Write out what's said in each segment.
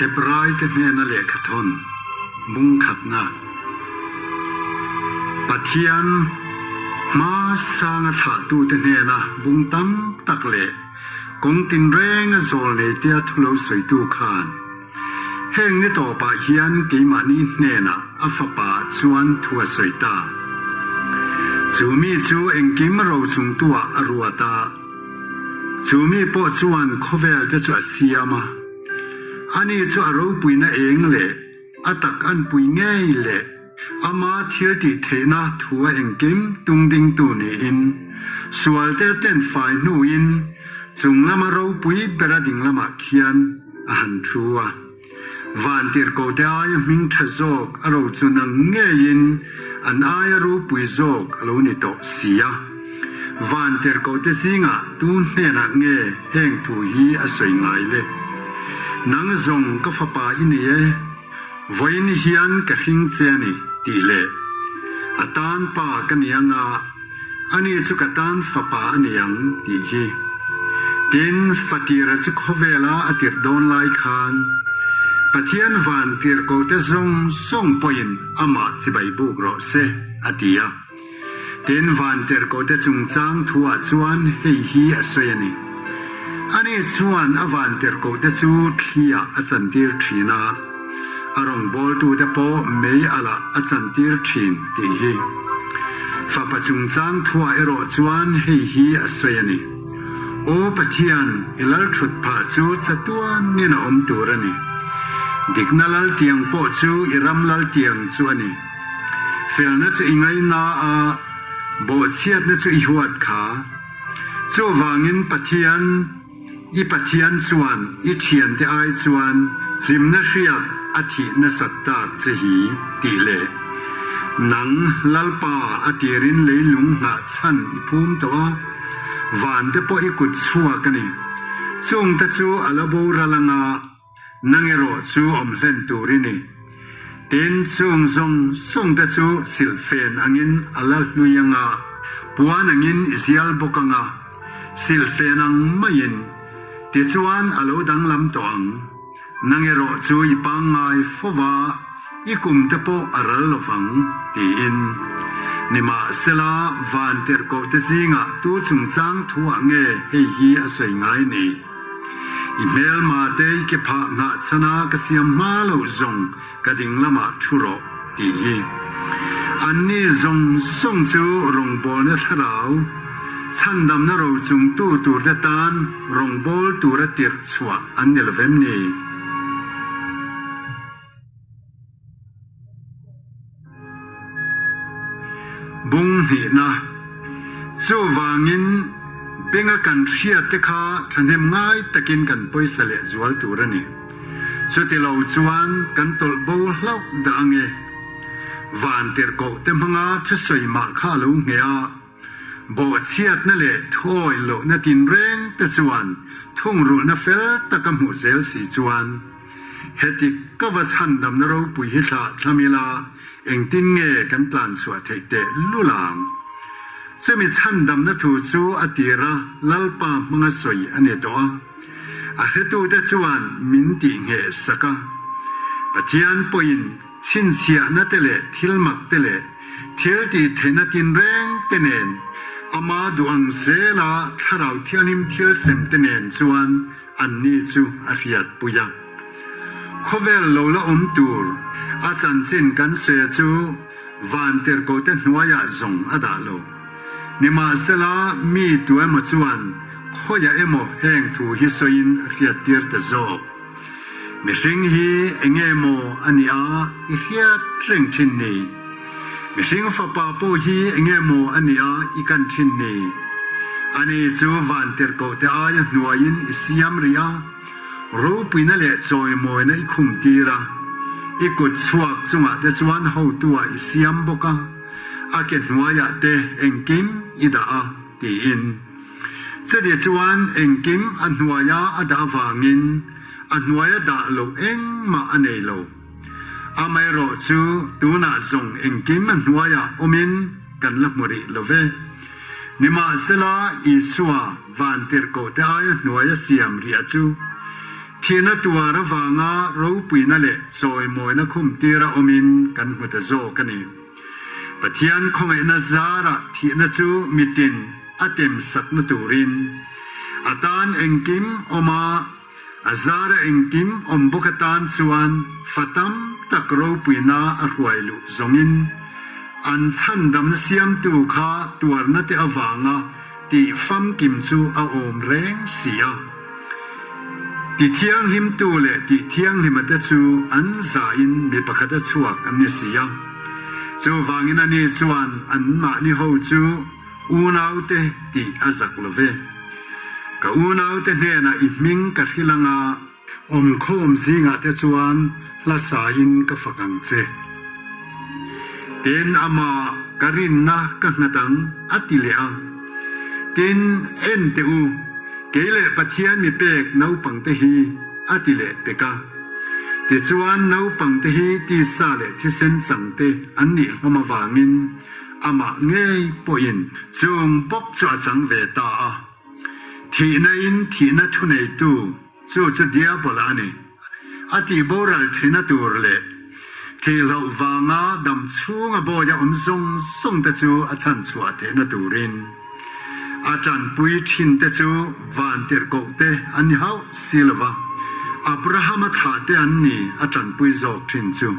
Hebraite hnena lehkhathawn bung khatna Pathian hma sanga thlahtute hnena bung tam tak leh kawng tinrenga zawl nei tia thu lo sawitu khan heng ni tawpah hian keimahni hnenah a fapa chuan thu a sawi ta. Chu mi chu engkim rochungtuah a ruat a. Chu mi pawh chuan khawvel te chu a siam a, ani chu a ropuina eng leh a tak an pui ngei leh ama thil tih theihna thu a engkim tung dingtu niin sual te ten fai hnuin chung lama ropui bera ding lamah khian a han thu a. Vantirhkote aia hming tha zawk a ro chu nang ngeiin an aia ropui zawk a lo ni tawh si a. Vantirhkote zingah tu hnenah nge heng thu hi a sawi ngai le? Nang zawng ka fapa i ni e, vawiin hian ka hring che a ni, tih leh a tan pa ka ni anga, Ani chu ka tan fapa a ni ang tih hi. Tin, Fatira chu khawvela a tirh dawn lai khan Pathian van tirhkote zawng zawng pawhin amah chibai buk rawh se, a ti a. Tin, van tirhkote chungchang thuah chuan hei hi a sawi a ni. Ani chuan a van tirhkote chu thliah a chantir thin a. A rawngbawltute pawh mei alah a chantir thin tih hi. Fapa chungchang thuah erawh chuan hei hi a sawi a ni, Aw Pathian, i lal thut phah chu chatuanin a awm tur a ni. Dikna lal tiang pawh chu i ram lal tiang chu a ni. Felna chu i ngaina a, bawhchhiatna chu i huat kha. Chuvangin Pathian, I Pathian chuan i thiante ai chuan hlimna hriak a thih nasat tak che hi tih leh nang Lalpa a tirin leilung nghah chhan i phum tawh a, van te pawh i kut chhuak a ni. Chungte chu a la boral anga Nang erawh chu awm hlen tur i ni. Tin, chung zawng zawng te chu silhfen angin a la hlui anga, puan angin i zial bawk anga, silhfen ang maiin. Tichuan a lo danglam tawh ang. Nang erawh chu i pangngai fo va, i kum te pawh a ral lo vang, tiin. Nimahsela, van tirhkoh te zingah tu chungchang thuah nge hei hi a sawi ngai ni? I hmelma te i ke phah nghah chhana ka siam hma loh zawng ka ding lamah thu rawh, tih hi. Anni zawng zawng chu rawngbawlna thlarau, chhandamna rochung tu turte tan rawngbâwl tura tirh chhuah an ni lo vem ni? Bung hnihna, Chuvangin benga kan hriatte kha thahnem ngai takin kan pawisa leh zual tur a ni. Chutilo chuan kan tawlh bo hlauh dah ange. Vantirhkohte hmanga thusawi mah kha a lo ngheh a, Bawhchhiatna leh thuawih lohna tinreng te chuan thungrulhna fel taka hmuh zel si chuan heti ka va chhandamna ropui hi thlah thlam ila engtin nge kan tlan chhuah theih teh lul ang? Chumi chhandamna thu chu a tira Lalpa hmanga sawi a ni tawh a, a hretute chuan min tihngheh sak a, Pathian pawhin Chhinchhiahna te leh thil mak te leh thil tih theihna tinreng te nen, ama duh ang zela Thlarau Thianghlim thil sem te nen chuan anni chu a hriatpui a. Khawvel lo la awm tur a chanchin kan sawi chu vantirhkote hnuaiah zawng a dah lo. Nimahsela, mi tu emaw chuan khawiah emaw heng thu hi sawiin a hriattir ta zawk. Mihring hi enge maw a nih a i hriat reng thin ni? Mihring fapa pawh hi enge maw a nih a i kan thin ni? Ani chu vantirhkoh te aia hnuaiin i siam rih a, ropuina leh chawimawina i khum tir a, i kut chhuak chungah te chuan hotu-ah i siam bawk a, a ke hnuaiah te engkim i dah a, tiin. Chutih chuan engkim a hnuaia a dah avangin a hnuaia dah loh engmah a nei lo. Amaherawh chu tunah zawng engkim a hnuaiah awmin kan la hmu rih lo ve. Nimahsela Isua vantirhkohte aia hnuaia siam riah chu. Thihna tuar avanga ropuina leh chawimawina khumtira awmin kan hmu ta zawk a ni. Pathian khawngaihna zarah thihna chu mitin a tem sakna turin a tan engkim awm a, a zara engkim awm bawk atan chuan fa tam tak ropuina a hruai luh zawngin an chhandamna siamtu kha tuarna te avanga tih famkim chu a awm reng si a. Ti thianghlimtu leh tih thianghlima te chu an zahin mi pakhat a chhuak an ni si a. Chuvangin ani chuan anmahni ho chu unaute tih a zak lo ve. Ka unaute hnenah i hming ka hrilh anga. Awmkhawm zingah te chuan hla sain ka fak ang che. Tin, amah ka rinna ka nghat ang, a ti leh a. Tin, en teh u, kei leh Pathian mi pek naupangte hi, a ti leh pek a. Tichuan, naupangte hi tisa leh thisen changte an nih hlawm avangin amah ngei pawhin chung bawk chu a chang ve ta a. Thihna in thihna thuneitu chu chu Diabola a ni. A tih boral theihna tur leh thihloh vanga dam chhunga bawi a awm zawng zawng te chu a chhanchhuah theihna turin a tanpui thin te chu vantirhkoh te an ni hauh si lova, Abrahama thlah te an ni a tanpui zawk thin chu.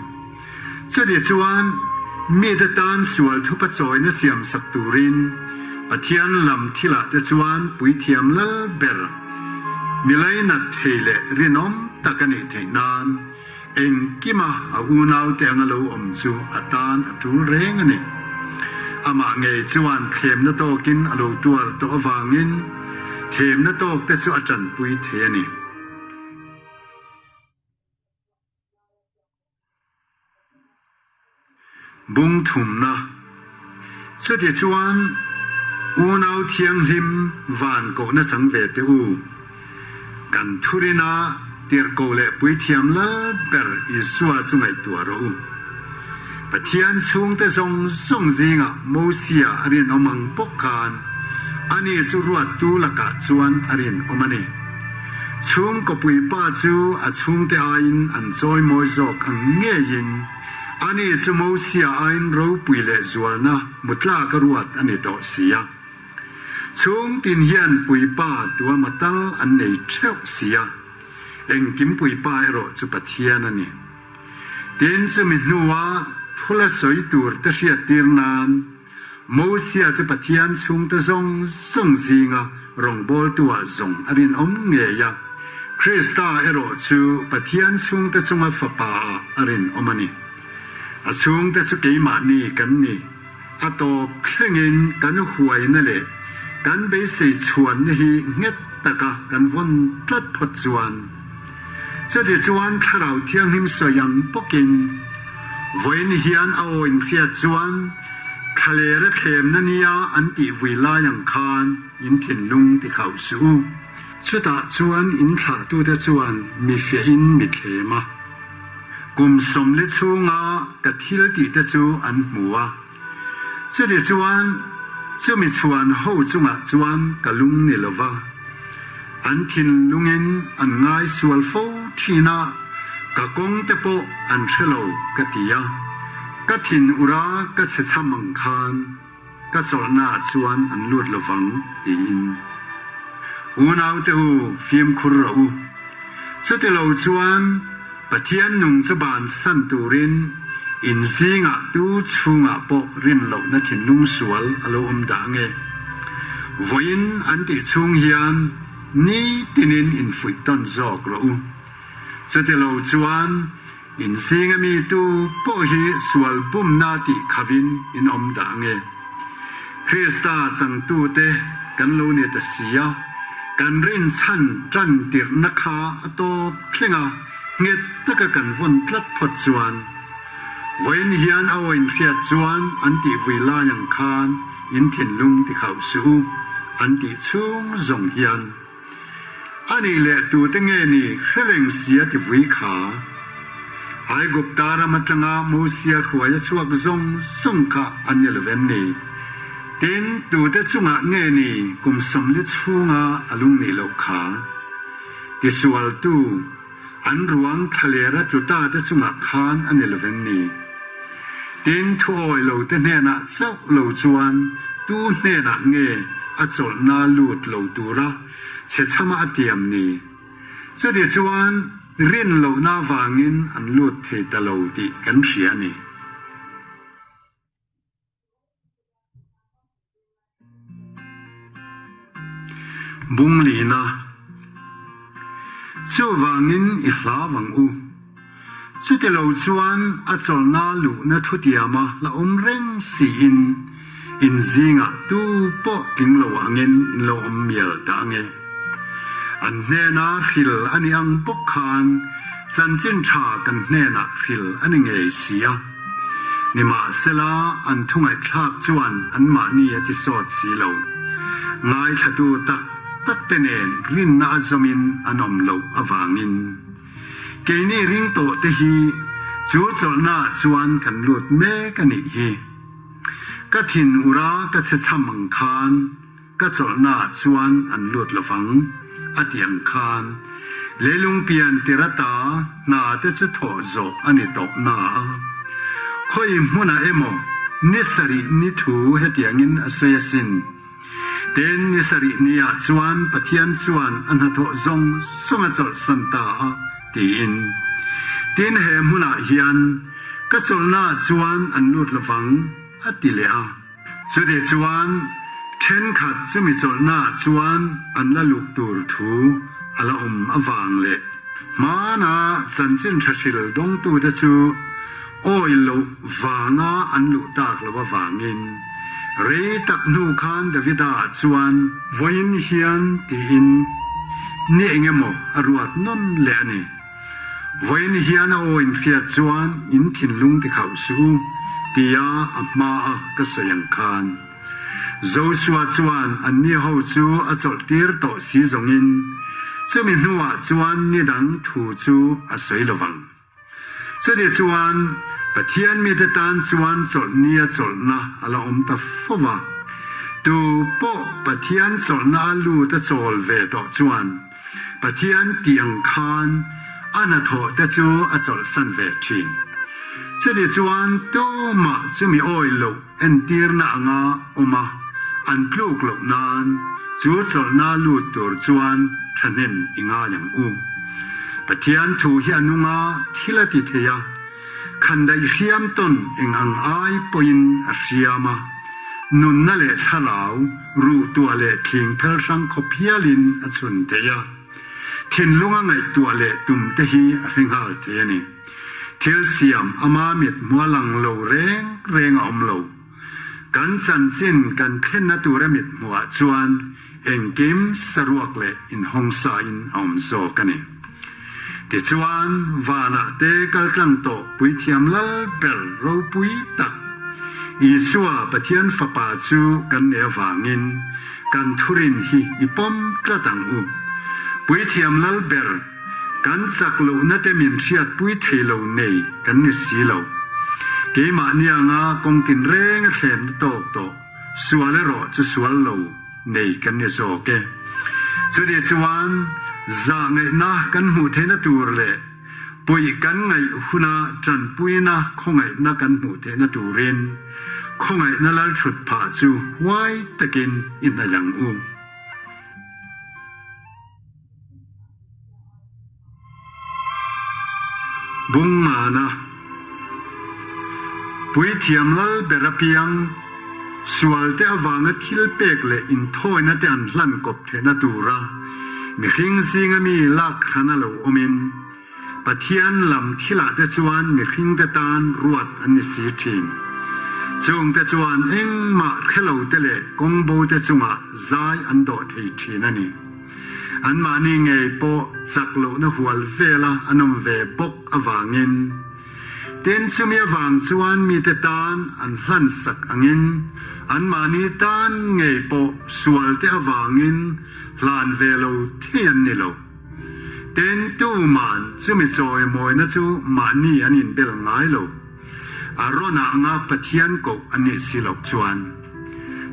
Chutih chuan mite tan sual thupa chawina siamsak turin Pathian lam thilah te chuan puithiam lal ber mi lainat thei leh rinawm tak a nih theih nan engkima a unaute anga lo awm chu a tan a tul reng a ni. Amah ngei chuan thlemna tawkin a lo tuar tawh avangin thlemna tawkte chu a tanpui thei a ni. Bung thumna. Chutichuan, unau thianghlim van kohna chang ve teh u. Kan thurina tirhkoh leh puithiam lal ber Isua chu ngaihtuah rawh u. Pathian chhungte zawng zawng zingah Mosia a rinawm ang bawk khan ani chu ruattu lakah chuan a rinawm a ni. Chhungkaw puipa chu a chhungte aiin an chawimawi zawk ang ngeiin ani chu Mosia aiin ropui leh zualna mutlak a ruat a ni tawh si a. Chhungtin hian puipa tuama tal an nei theuh si a, engkim puipa erawh chu Pathian a ni. Tin, chumi hnua thula sawi tur te hriattir nan Mosia chu Pathian chhungte zawng zawng zinga rawngbawltuah zawng a rinawm ngei a, Krista erawh chu Pathian chhungte chunga Fapaah a rinawm a ni. A chhungte chu keimahni kan ni. A tawp thlengin kan huaina leh kan beisei chhuanna hi nghet taka kan vawn tlat phawt chuan, Chuti chuan Thlarau Thianghlim sawi ang bawkin vawiin hian a aw inhriat chuan thlalera thlemna nia an tih vui lai ang khan in thinlung ti khauh suh u. Chutah chuan in thlahtute chuan mi fiahin mi thlem a, kum 40 chhunga ka thil tihte chu an hmu a. Chuti chuan chumi chhuan ho chungah chuan ka lung ni lo va, an thinlungin an ngai sual fo thin a, ka kawng te pawh an hre lo ka ti a, ka thin ura ka chhe chham ang khan ka chawlhnaah chuan an lut lo vang tiin. Unaute u, fimkhur rawh u. Chuti lo chuan Pathian nung chu bansan turin in zingah tu chhungah pawh rin lohna thinlung sual a lo awm dah nge? Vawiin an tih chhung hian nitinin infuih tawn zawk rawh u. Chuti lo chuan In zinga mi tu pawh hi sual bumna tih khavin in awm dah nge? Krista changtute kan lo ni ta si a, kan rinchhan tan tirhna kha a tawp thleng a, nghet taka kan vawn tlat phawt chuan vawiin hian a aw inhriat chuan an tih vui lai ang khan in thinlung ti khauh suh u an tih chhung zawng hian. A nih leh tute nge ni hre reng si a ti vui kha? Aigupta ram atanga Mosia hruai a chhuak zawng zawng kha an ni lo vem ni? Tin, tute chungah nge ni kum 40 chhunga a lung nih loh kha? Tisualtu, an ruang thlalera tlu ta te chungah khan a ni lovem ni? Tin, thuawi lo te hnenah chauh lo chuan tu hnenah nge a chawlhna lut lo tura chhechhama a tiam ni? Chuti chuan rin lohna avangin an lut thei ta lo tih kan hria a ni. Bunglina, Chuvangin i hlau ang u. Chutilo chuan a chawlhna luhna thutiama la awm reng siin in zingah tu pawh tling lo angin in lo awm mial ta ange. An hnena hril a ni ang bawk khan chanchin tha kan hnenah hril a ni ngei si a. Nimahsela an thu ngaihthlak chuan anmahni a ti sawt si lo. Ngaithlatu tak tak te nen rinna a zawmin an awm loh avangin. Keini ring tawh te hi chu chawlhnaah chuan kan lut mek a nih hi. Ka thin ura ka chhe chham ang khan ka chawlhnaah chuan an lut lovang a ti ang khan leilung pian tir ata hna te chu thawh zawh a ni tawh na a. Khawi hmunah emaw ni sarih ni thu hetiangin a sawi asin. Tin, ni sarih niah chuan Pathian chuan a hnathawh zawng zawng a chawlhsan ta a, tiin. Tin, he hmunah hian ka chawlhnaah chuan an lut lovang, a ti leh a. Chuti chuan thenkhat chumi chawlhnaah chuan an la luh tur thu a la awm avang leh hmana chanchin tha hril dawngtute chu Awi loh vanga an luh tak loh avangin rei tak hnu khan Davida chuan vawiin hian tiin ni eng emaw a ruat nawn leh a ni. Vawiin hian a aw inhriat chuan in thinlung ti khauh suh u tia a hmaa ka sawi ang khan Joshua chuan anni ho chu a chawlh tir tawh si zawngin chumi hnuah chuan ni dang thu chu a sawi lovang. Chutih chuan Pathian mite tan chuan chawlhnia chawlhna a la awm ta fo va. Tu pawh Pathian chawlhna a lut a chawl ve tawh chuan Pathian tih ang khan a hnathawh te chu a chawlhsan ve thin. Chutih chuan tumah chumi awi loh Entirna anga awm a, an tluk loh nan chu chawlhna lut tur chuan thahnem i ngai ang u. Pathian thu hi a nung a, thil a ti thei a, khandaih hriam tawn eng ang ai pawhin a hriam a, nunna leh thlarau, ruhtuah leh thling phel hrang khawp hialin a chhun thei a. Thinlunga ngaihtuah leh tum te hi a hre nghal thei a ni. Thil siam ama mit hmua lang lo reng reng a awm lo. Kan chanchin kan thlenna tura mit hmuhah chuan engkim saruak leh inhawngsa in a awm zawk a ni. Tichuan, vanah te kaltlang tawh puithiam lal ber ropui tak Isua Pathian Fapa chu kan nei avangin kan thurin hi i pawm tlat ang u. Puithiam lal ber kan chak lohna te min hriatpui thei lo nei kan ni si lo. Keimahni anga kawng tinreng a thlenna tawk tawh sual erawh chu sual lo nei kan ni zawk e. Chutih chuan zahngaihna kan hmuh theihna tur leh puih kan ngaih huna tanpuina khawngaihna kan hmuh theihna turin khawngaihna lalthut phah chu huai takin i hnaih ang u. Bungngana Puithiam lal ber apiang sualte avanga thil pek leh inthawina te an hlan kawp theihna tura mihring zinga mi lak hran a lo awmin Pathian lam thilah te chuan mihringte tan ruat an ni si thin. Chungte chuan engmah hrelo te leh kawngbo te chungah zai an dawh thei thin a ni. Anmahni ngei pawh chak lohna hual vela an awm ve bawk avangin, tin chumi avang chuan mite tan an hlansak angin anmahni tan ngei pawh sualte avangin hlan ve lo thei an ni lo. Tin tuman chumi chawimawina chu mahni an inbel ngai lo. A rawn anga Pathian koh an nih si loh chuan.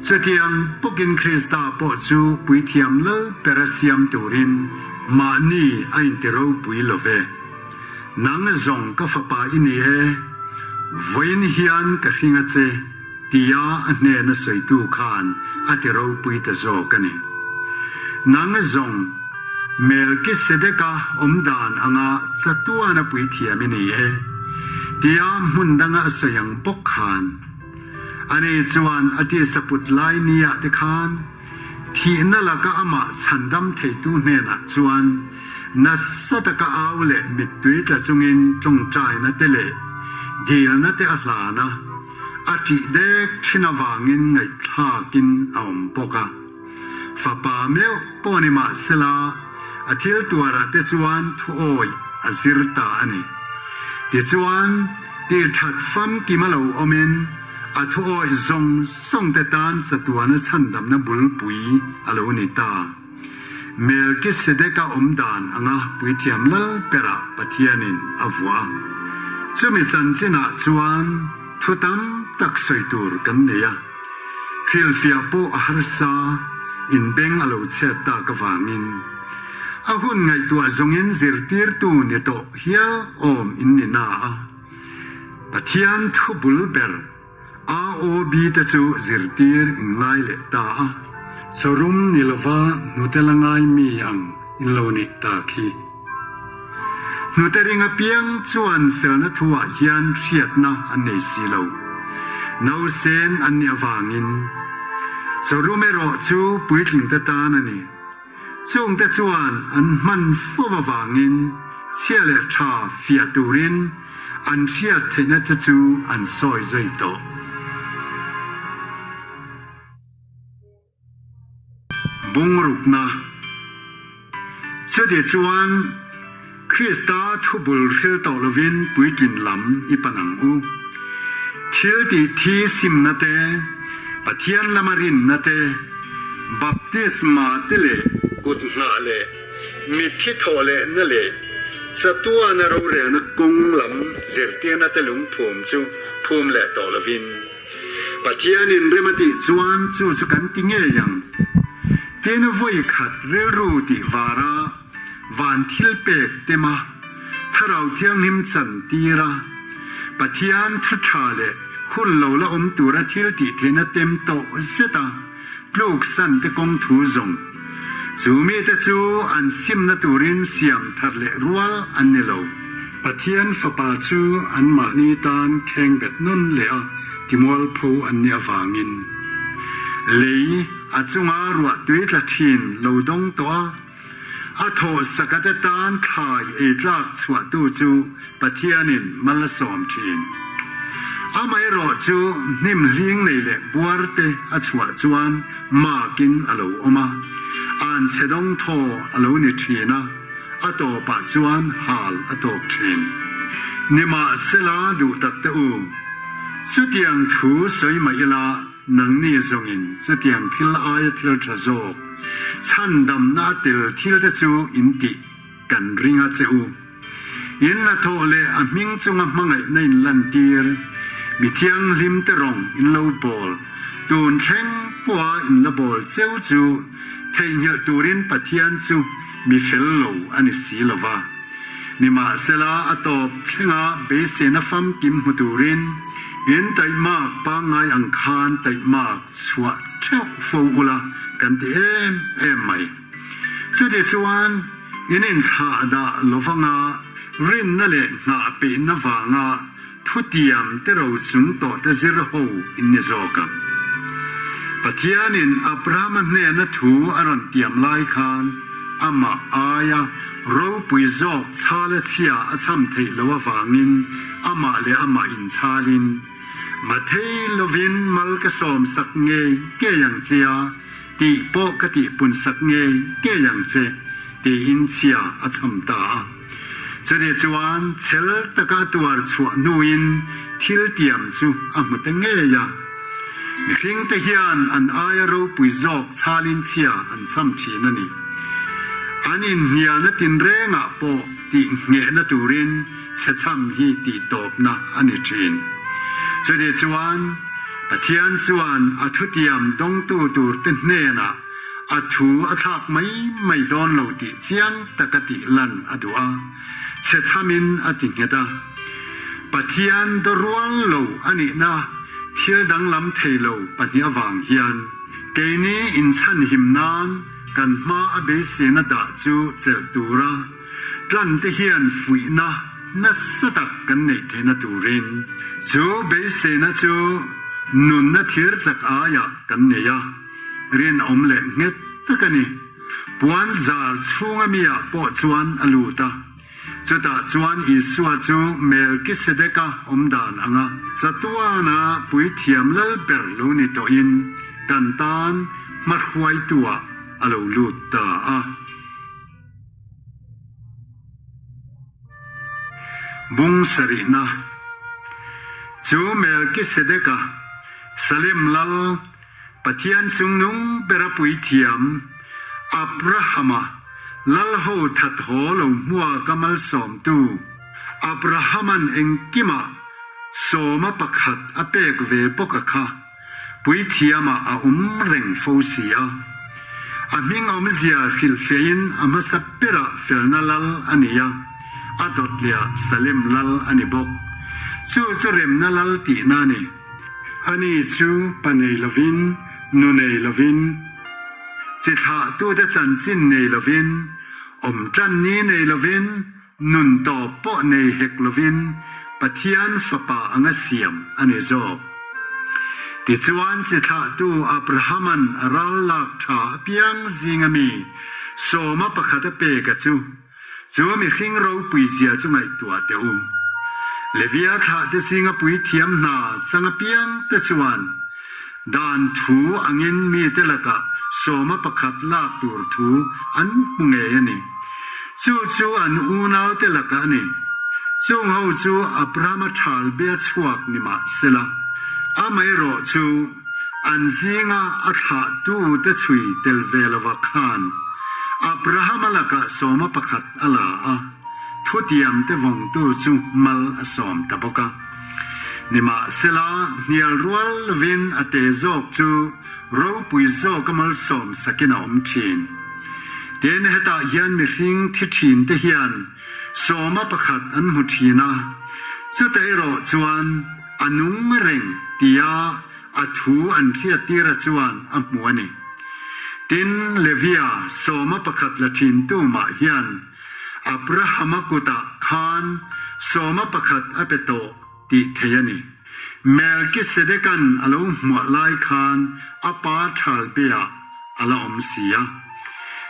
Chutiang bawkin Krista pawh chu puithiam lal bera siam turin Mahni a inti ropui lo ve. Nang zawng ka fapa i ni e, vawiin hian ka hring a che, tia a hnena sawitu khan a ti ropui ta zawk a ni. Nang zawng Melkisedeka awm dan anga chatuana puithiam i ni e, tia hmun danga a sawi ang bawk khan. Ani chuan a tisa put lai niah te khan thihna laka amah chhandam theitu hnenah chuan nasa taka au leh mittui tla chungin tawngtaina te leh dilna te a hlan a, a ṭih dek ṭhin avangin ngaihthlakin a awm bawk a. Fapa meuh pawh ni mahsela a thil tuarah te chuan thuawi a zir ta a ni. Tichuan, tih ṭhat famkim a lo awmin a thuawi zawng zawng te tan chatuana chhandamna bulpui a lo ni ta. Melkisedeka awm dan anga puithiam lal berah Pathianin a vuah a. Chumi chanchinah chuan thu tam tak sawi tur kan nei a. Hrilhfiah pawh a harsa, inbeng a lo chhiat tak avangin. A hun ngaihtuah zawngin zirtirtu ni tawh hial awm in ni na a. Pathian thu bul ber AOB te chu zirtir in ngai leh ta a. Chawrum ni lova hnute la ngai mi ang in lo nih tak hi. Hnute ring apiang chuan felna thuah hian hriatna an nei si lo. Nausen an nih avangin chawrum erawh chu puitlingte tan a ni. Chungte chuan an hman fo avangin chhia leh tha fiah turin an hriat theihna te chu an sawi zui tawh. Bungrukna. Chuti chuan Krista thu bul hril tawh lovin puitlin lam i pan ang u. Thil tih thi simna te, Pathian lama rinna te, baptisma te leh kut nghah leh mitthi thawh lehna leh chatuana rorelna kawng lam zirtirna te lungphum chu phum leh tawh lovin Pathianin rem a tih chuan chu chu kan ti ngei ang. Tin vawi khat rilru tih vara van thil pek tema Thlarau Thianghlim chan tira Pathian thu tha leh hun lo la awm tura thil tih theihna tem tawh zeta tluk san te kawng thu zawng chu mite chu an simna turin siam thar leh rual an ni lo. Pathian Fapa chu anmahni tan khengbet nawn leh a timualpho an nih avangin lei a chunga ruah tui tla thin lo dawng tawh a, A thawh sakate tan thlai ei tlak chhuahtu chu Pathianin mal a sawm thin. Amaherawh chu hnim hling nei leh buar te a chhuah chuan makin a lo awm a, anchhe dawng thaw a lo ni thin a, a tawpah chuan hal a tawk thin. Nimahsela duh tak te u, chutiang thu sawi mah ila, Nangni zawngin chutiang thil aia thil tha zawk, chhandamna a tel thil te chu in tih kan ring a che u. In hnathawh leh a hming chunga hmangaihna in lantir, mi thianghlim te rawng in lo bawl, tun thleng pawha in la bawl cheu chu theihnghilh turin Pathian chu mi fel lo a ni si lo va. Nimahsela a tawp thlenga beiseina famkim hmu turin in taihmak pangngai ang khan taihmak chhuah theuh fo ula kan ti em em mai. Chuti chuan in inthlah dah lovanga rinna leh nghah peihna vanga Thutiam te ro chung tawh te zir ho in ni zawk ang. Pathianin Abrahama hnena thu a rawn tiam lai khan amah aia ropui zawk chhala chhia a cham theih loh avangin amah leh amah inchhalin, Mathei lovin mal ka sawmsak ngei ngei ang che a, tih pawh ka tihpunsak ngei ngei ang che, tiin chhia a cham ta a. Chutih chuan chhel taka a tuar chhuah hnuin thil tiam chu a hmu ta ngei a. Mihringte hian an aia ropui zawk chhalin chhia an cham thin a ni. An inhnialna tinrengah pawh tih nghehna turin chhechham hi tihtawpna a ni thin. Chutih chuan Pathian chuan a thutiam dawngtu turte hnenah. A thu a thlak mai mai dawn lo tih chiang taka tih lan a duh a, chhechhamin a ti nghet a. Pathian dawrual lo a nihna thil danglam thei lo pahnih avang hian keini inchhanhim nan kan hma a beiseina dah chu chelh tura tlante hian fuihna nasa tak kan neih theihna turin chu beiseina chu nunna thir chak aiah kan nei a. Rinawm leh nghet tak a ni. Puan zar chhunga mi ah pawh chuan a lut a. Chutah chuan Isua chu Melkisedeka awm dan anga chatuana puithiam lal ber lo ni tawhin kan tan hmahruaitu ah a lo lut ta a. Bung sarihna chu Melkisedeka, Salem lal, Pathian chungnung bera puithiam Abrahama lalho that haw lo hmuaka malsawmtu Abrahaman engkimah sawma pakhat a pek ve bawk a kha puithiamah a awm reng fo si a. A hming awmzia hrilhfiahin a hmasa berah felna lal a ni a, a dawtliah Salem lal a ni bawk. Chu chu remna lal tihna a ni. Ani chu pa nei lovin, nu nei lovin, chi thlahtute chanchin nei lovin, awm tan ni nei lovin, nun tawp pawh nei hek lovin Pathian Fapa anga siam a ni zawk. Tichuan chi thlahtu Abrahama'n a ral lak tha apiang zinga mi sawma pakhat a pek a chu, Chu mihring ropui zia chu ngaihtuah teh u. Levia thlahte zinga puithiam hna chang apiang te chuan dan thu angin mite lakah sawma pakhat lak tur thu an hmu ngei a ni. Chu chu an unaute lakah a ni. Chung ho chu Abrahama thal bia chhuak ni mah sela, amaherawh chu, An zinga a thlahtute chhui tel ve lova khan Abrahama lakah sawma pakhat a la a, thutiamte vawngtu chu mal a sawm ta bawk a. Nimahsela, hnial rual lovin a te zawk chu ropui zawka malsawm sakin a awm thin. Tin, hetah hian mihring thi thinte hian sawma pakhat an hmu thin a, chutah erawh chuan, A nung reng tia a thu an hriattira chuan a hmu a ni. Tin, Levia sawma pakhat la thintu mah hian Abrahama kutah khan sawma pakhat a pe tawh tih thei a ni. Melkisedekan a lo hmuah lai khan a pa thalbeah a la awm si a.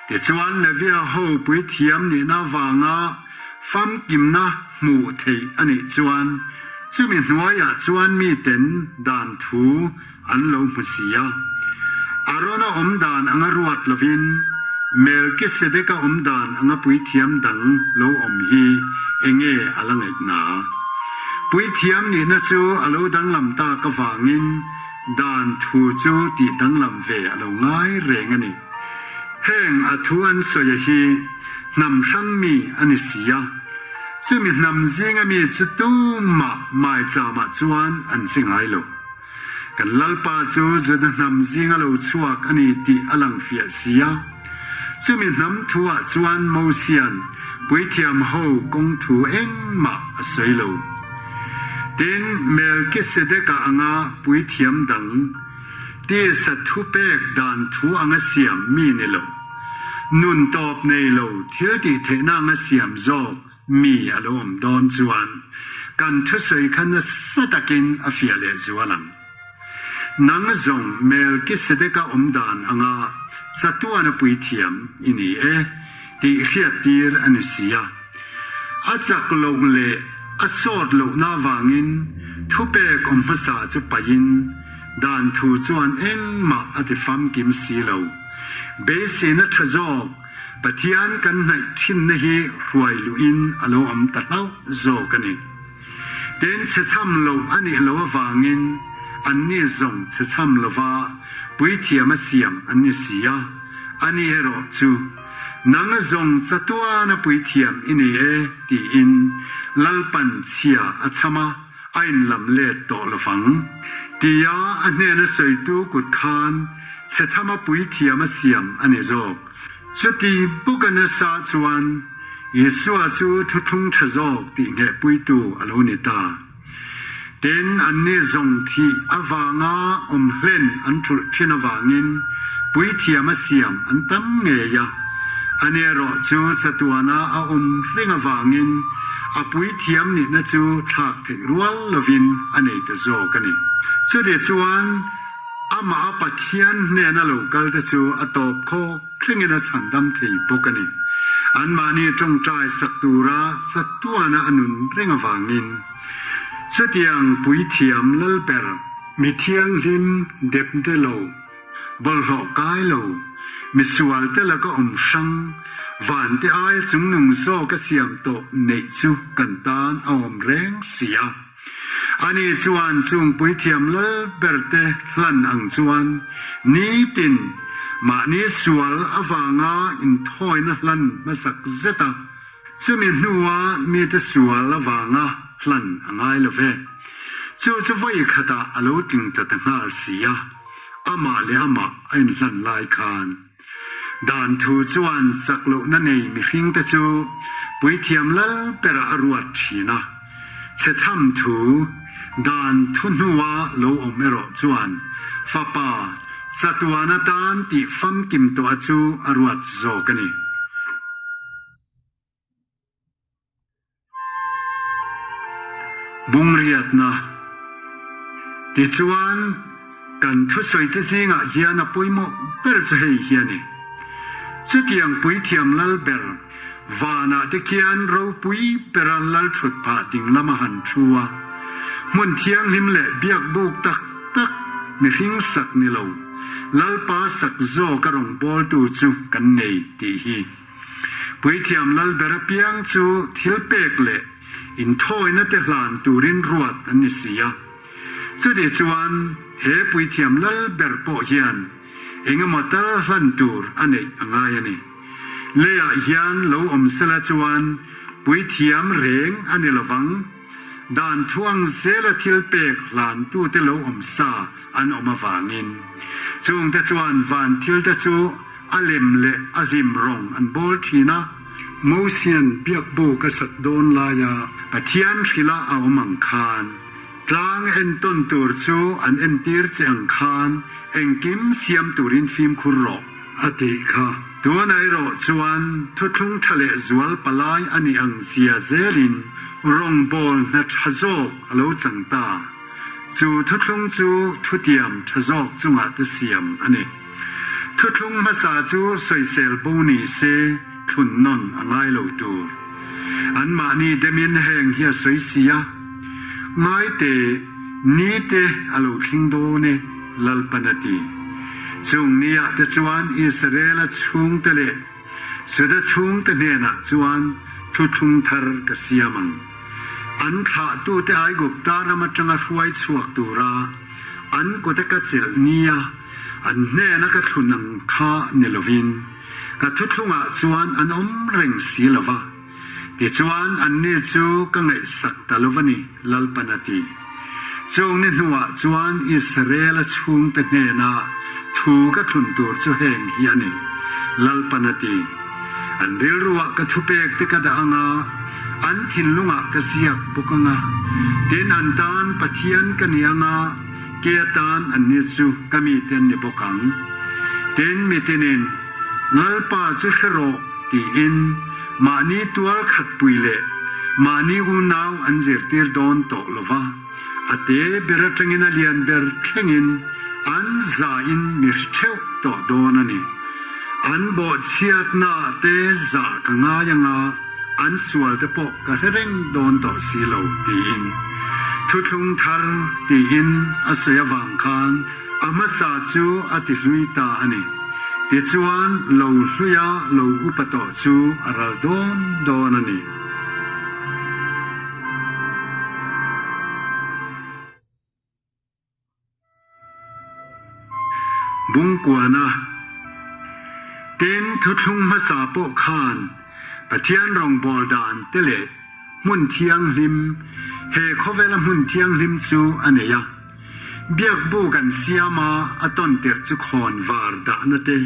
Tichuan, Levia ho puithiam nihna avanga Famkimna hmuh theih a nih chuan chumi hnuaiah chuan miten dan thu an lo hmu si a. Arona awm dan anga ruat lovin Melkisedeka awm dan anga puithiam dang lo awm hi enge a la ngaihna? Puithiam nihna chu a lo danglam tak avangin dan thu chu tih danglam ve a lo ngai reng a ni. Heng a thu an sawi a hi hnam hrang mi a ni si a, chumi hnam zinga mi chu tumah maicham-ah chuan an che ngai lo. Kan Lalpa chu Juda hnam zinga lo chhuak a ni tih a lang fiah si a, chumi hnam thu-ah chuan Mosia'n puithiam ho kawng thu engmah a sawi lo. Tin, Melkisedeka anga puithiam dang, Tisa thupek dan thu anga siam mi ni lo. Nun tawp nei lo thil tih theihna anga siam zawk mi a lo awm dawn chuan kan thusawi kha nasa takin a fiah leh zual ang. Nang zawng Melkisedeka awm dan anga chatuana puithiam i ni e tih hriattir a ni si a. A chak loh leh a sawt lohna avangin thupek awm hmasa chu paihin dan thu chuan engmah a ti famkim si lo. Beiseina tha zawk Pathian kan hnaih thinna hi hruai luhin a lo awm ta hlauh zawk a ni. Tin, chhechham loh a nih loh avangin anni zawng chhechham lova puithiam a siam an ni si a, ani erawh chu Nang zawng chatuana puithiam i ni e tiin Lalpan chhia a chham a, a inlam let tawh lovang tia a hnena sawitu kut khan. Chhechhama puithiam a siam a ni zawk. Chuti bawka nasa chuan Isua chu thuthlung tha zawk tih nghehpuitu a lo ni ta. Tin, anni zawng thih avanga awm hlen an thulh thin avangin puithiam a siam an tam ngei a. Ani erawh chu chatuana a awm reng avangin a puithiam nihna chu thlak theih rual lovin a nei ta zawk a ni. Chuti chuan amah a Pathian hnena lo kal te chu a tawp khawk thlengin a chhandam thei bawk a ni. Anmahni tawngtai sak tura chatuana a nun reng avangin chutiang puithiam lalber, mi thianghlim depde lo, bawlhhlawh kai lo, misual te laka awm hrang, vante aia chungnung zawk a siam tawh neih chu kan tan a awm reng si a. Ani chuan chung puithiam lal berte hlan ang chuan nitin mahni sual avanga inthawina hlan hmasak zet a, chumi hnua mite sual avanga hlan a ngai lo ve. Chu chu vawi khatah a lo tling ta ta nghal si a, amah leh amah a inhlan lai khan. Dan thu chuan chak lohna nei mihringte chu puithiam lal berah a ruat thin a. Chhechham thu, dan thu hnua lo awm erawh chuan fapa chatuan atan tih famkim tawha chu a ruat zawk a ni. Bungriatna. Tichuan, kan thusawite zingah hian a pawimawh ber chu hei hi a ni. Chutiang puithiam lal ber vanah te khian ropui bera lal thut phah ding lama han thu a, hmun thianghlim leh biak buk tak tak mihring sak ni lo, Lalpa sak zawka rawngbawltu chu kan nei tih hi. Puithiam Lalber apiang chu thil pek leh inthawina te hlan turin ruat an ni si a. Chuti chuan he Puithiam Lalber pawh hian engemaw tal hlan tur a neih a ngai a ni. Leiah hian lo awm sela chuan Puithiam reng a ni lovang. Dan thuang zela thil pek hlantute lo awm sa an awm avangin chungte chuan van thilte chu a lem leh a hlim rawng an bawl thin a. Mosian biakbuk a sak dawn laia Pathian hrila a awm ang khan, tlang entawn tur chu an entir che ang khan engkim siam turin fimkhur rawh, a tih kha. Tunah erawh chuan thuthlung tha leh zual palai a nih ang zia zelin rawngbawl hna tha zawk a lo chang ta. Chu thuthlung chu thutiam tha zawk chungah te siam a ni. Thuthlung hmasa chu sawisel bo ni se thlun nawn a ngai lo tur. Anmahni demin heng hi a sawi si a, Ngaite, nite a lo thleng dawn e, Lalpan a ti. Chung niah te chuan Israela chhungte leh Juda chhungte hnenah chuan thuthlung thar ka siam ang. An thlahtute Aigupta ram atanga hruai chhuak tura an kuta ka chelh nia an hnena ka thlun ang kha ni lovin ka thuthlungah chuan an awm reng si lo va. Tichuan anni chu ka ngaihsak ta lo va ni, Lalpan a ti. Chung ni hnuah chuan Israela chhungte hnena thu ka thlun tur chu heng hi a ni, Lalpan a ti. An rilruah ka thupek te ka dah ang a, an thinlungah ka ziak bawk ang a. Tin, an tan Pathian ka ni ang a, ke atan anni chu ka mite an ni bawk ang. Tin, mitinin, Lalpa chu hre rawh, tiin mahni tual khatpui leh mahni unau an zirtir dawn tawh lo va, a te ber atangin a lian ber thlengin an zahin mi hri theuh tawh dawn a ni. An bawhchhiatnaah te zah ka ngai anga an sual te pawh ka hre reng dawn tawh si lo tiin thuthlung thar tiin a sawi avang khan A hmasa chu a ti hlui ta a ni. Tichuan, lo hluia lo upa tawh chu a ral dawn dawn a ni. Bungkuana Tin, thuthlung hmasa pawh khan Pathian rawngbâwl dan te leh hmun thianghlim, he khawvela hmun thianghlim chu a nei a. Biakbuk an siam a, a tawn tirh chu khawnvar dahna te,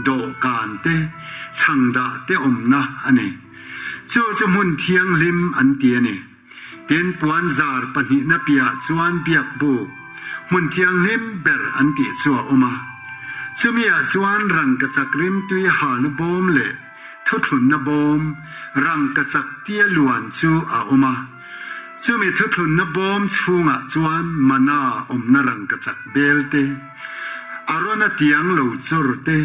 dawhkan te, chhang dah te awmna a ni. Chu chu hmun thianghlim an ti a ni. Tin, puanzar pahnihna piah chuan biakbuk, hmun thianghlim ber an tih chu a awm a. Chumiah chuan rangkachak rimtui halna bawm leh thuthlunna bawm, rangkachak tia luan chu a awm a. Chumi thuthlunna bawm chhungah chuan mana awmna rangkachak bel te, Arona tiang lo chawr te,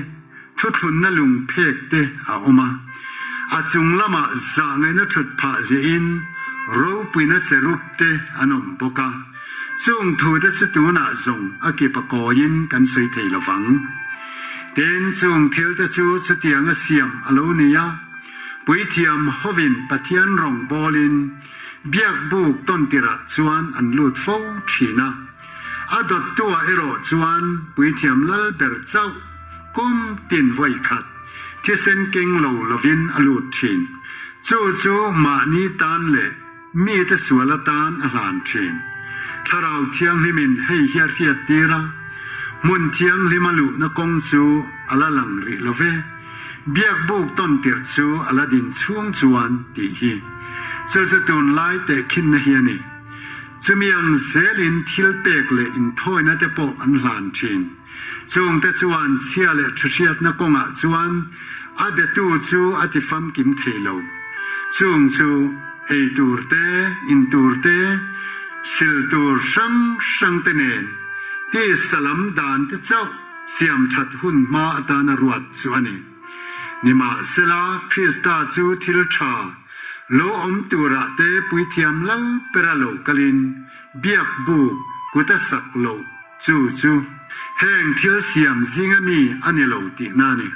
Thuthlunna lung phek te a awm a, a chung lamah zahngaihna thut phah hliahin ropuina cherub te an awm bawk a, chung thu te chu tunah zawng a kip a kawiin kan sawi thei lo vang. Tin, chung thil te chu chutiang a siam a lo ni a, Puithiam hovin Pathian rawngbawlin biakbuk tawntirah chuan an lut fo thin a. A dawttuah erawh chuan Puithiam lal ber chauh kum tin vawi khat thisen keng lo lovin a lut thin. Chu chu mahni tan leh mite sual atan a hlan thin. Thlarau Thianghlimin hei hi a hriat tir a, hmun thianghlim a luhna kawng chu a la lang rih lo ve. Biakbuk tawn tirh chu a la din chhung chuan tih hi. Chu chu tunlai tehkhinna hi a ni. Chumi ang zelin thil pek leh inthawina te pawh an hlan thin. Chungte chuan chhia leh thahriatna kawngah chuan a betu chu a ti famkim thei lo. Chung chu ei tur te, in tur te, sil tur hrang hrang te nen tisa lam dan te chauh siam that hun hma atana ruat chu a ni. Nimahsela, Krista chu thil tha, Lo awm turah te puithiam lal bera lo kalin biak buk kut a sak loh chu chu heng thil siam zinga mi a ni lo tihna a ni.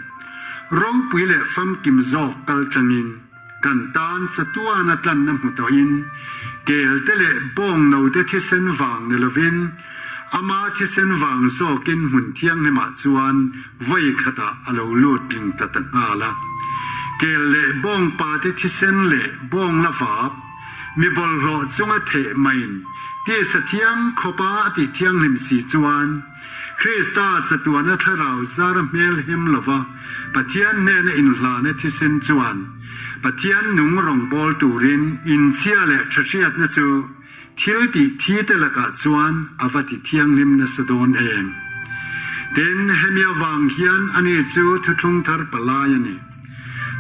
Ropui leh famkim zawk kal tlangin kan tan chatuana tlanna hmu tawhin kelte leh bawngnote thisen vang ni lovin ama thisen vang zawkin hmun thianghlimah chuan Vawi khatah a lo lut ring ta ta nghal a. Kel leh bawngpa te thisen leh bawng la vap, mi bawlhhlawh chunga theh maiin tisa thiang khawpa a tih thianghlim si chuan Krista chatuana thlarau zara hmel hem lova Pathian hnena inhlana thisen chuan Pathian nung rawngbâwl turin inchhia leh ṭhahriatna chu Thil tih thi te lakah chuan a va ti thianghlim nasa dawn em? Tin, hemi avang hian ani chu thuthlung thar palai a ni.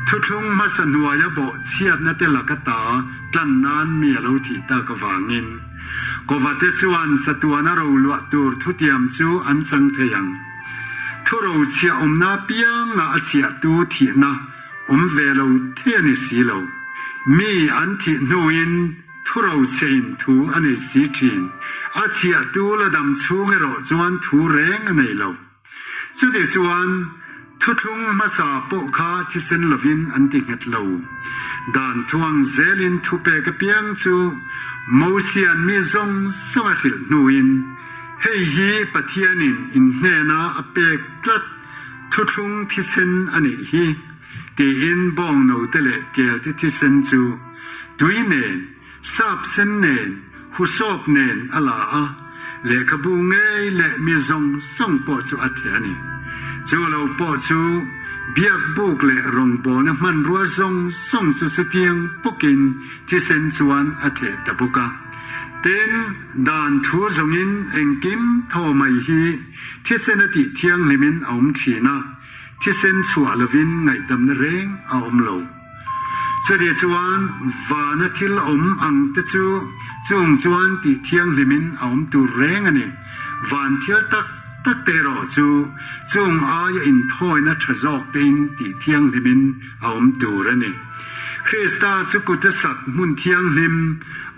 Thuthlung hmasa hnuaia bawh chhiatna te laka ta tlan nan mi a lo thih tak avangin, Kovate chuan chatuana roluah tur thutiam chu an chang thei ang. Thurochhiah awmna apianga a chhiahtu thihna awm ve lo thei a ni si lo. Mi an thih hnuin Thu rochhein thu a nei si thin. A chhiahtu la dam chhung erawh chuan thu reng a nei lo. Chuti chuan thuthlung hmasa pawh kha thisen lovin an ti nghet lo. Dan thuang zelin thupek apiang chu Mosian mi zawng zawng a hrilh hnuin, Hei hi Pathianin in hnena a pek tlat thuthlung thisen a nih hi, tiin bawngnote leh kelte thisen chu Tui nen, sap sen nen, husawp nen a la a, lehkhabu ngei leh mi zawng zawng pawh chu a theh a ni. Chu lo pawh chu biakbuk leh rawngbawlna hmanrua zawng zawng chu chutiang bawkin thisen chuan a theh ta bawk a. Tin, dan thu zawngin engkim thaw mai hi thisen a tih thianghlimin a awm thin a, thisen chhuah lovin ngaihdamna reng a awm lo. Chutih chuan vana thil awm ang te chu chung chuan tih thianghlimin a awm tur reng a ni. Van thil tak tak te erawh chu chung aia inthawina tha zawk tein tih thianghlimin a awm tur a ni. Krista chu kut a sak hmun thianghlim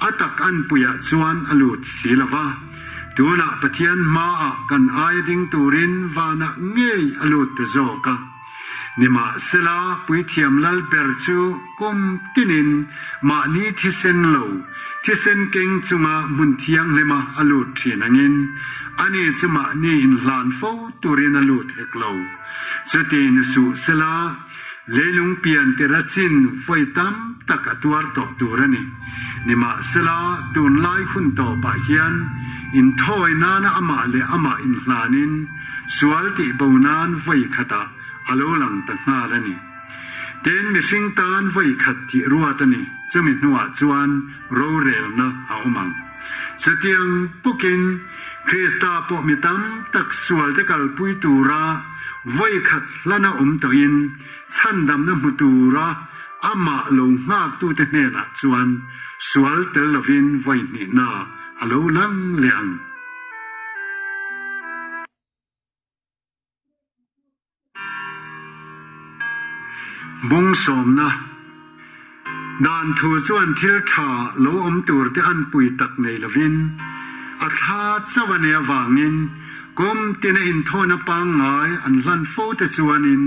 a tak anpuiah chuan a lut si lo va. Tunah Pathian hmaah kan aia ding turin vanah ngei a lut ta zawk a. Nimahsela, Puithiam Lal ber chu kum tinin mahni thisen lo, thisen keng chunga hmun thianghlima a lut thin angin, ani chu mahni inhlan fo turin a lut hek lo. Chuti ni suh sela, leilung pian tira chin vawi tam tak a tuar tawh tur a ni. Nimahsela, tunlai hun tawpah hian Inthawi nana amah leh amah inhlanin sual tihbo nan vawi khatah a lo lang ta nghal a ni. Tin, mihring tan vawi khat tih ruat a ni, chumi hnuah chuan rorelna a awm ang. Chutiang bawkin Krista pawh mi tam tak sualte kalpui tura vawi khat hlana awm tawhin chhandamna hmu tura amah lo nghaktute hnenah chuan sual tel lovin vawi hnihna a lo lang leh ang. Bung sawmna dan thu chuan thil tha lo awm tur te an pui tak nei lovin a thla chauh a nih avangin kum tina inthawhna pangngai an hlan fo te chuanin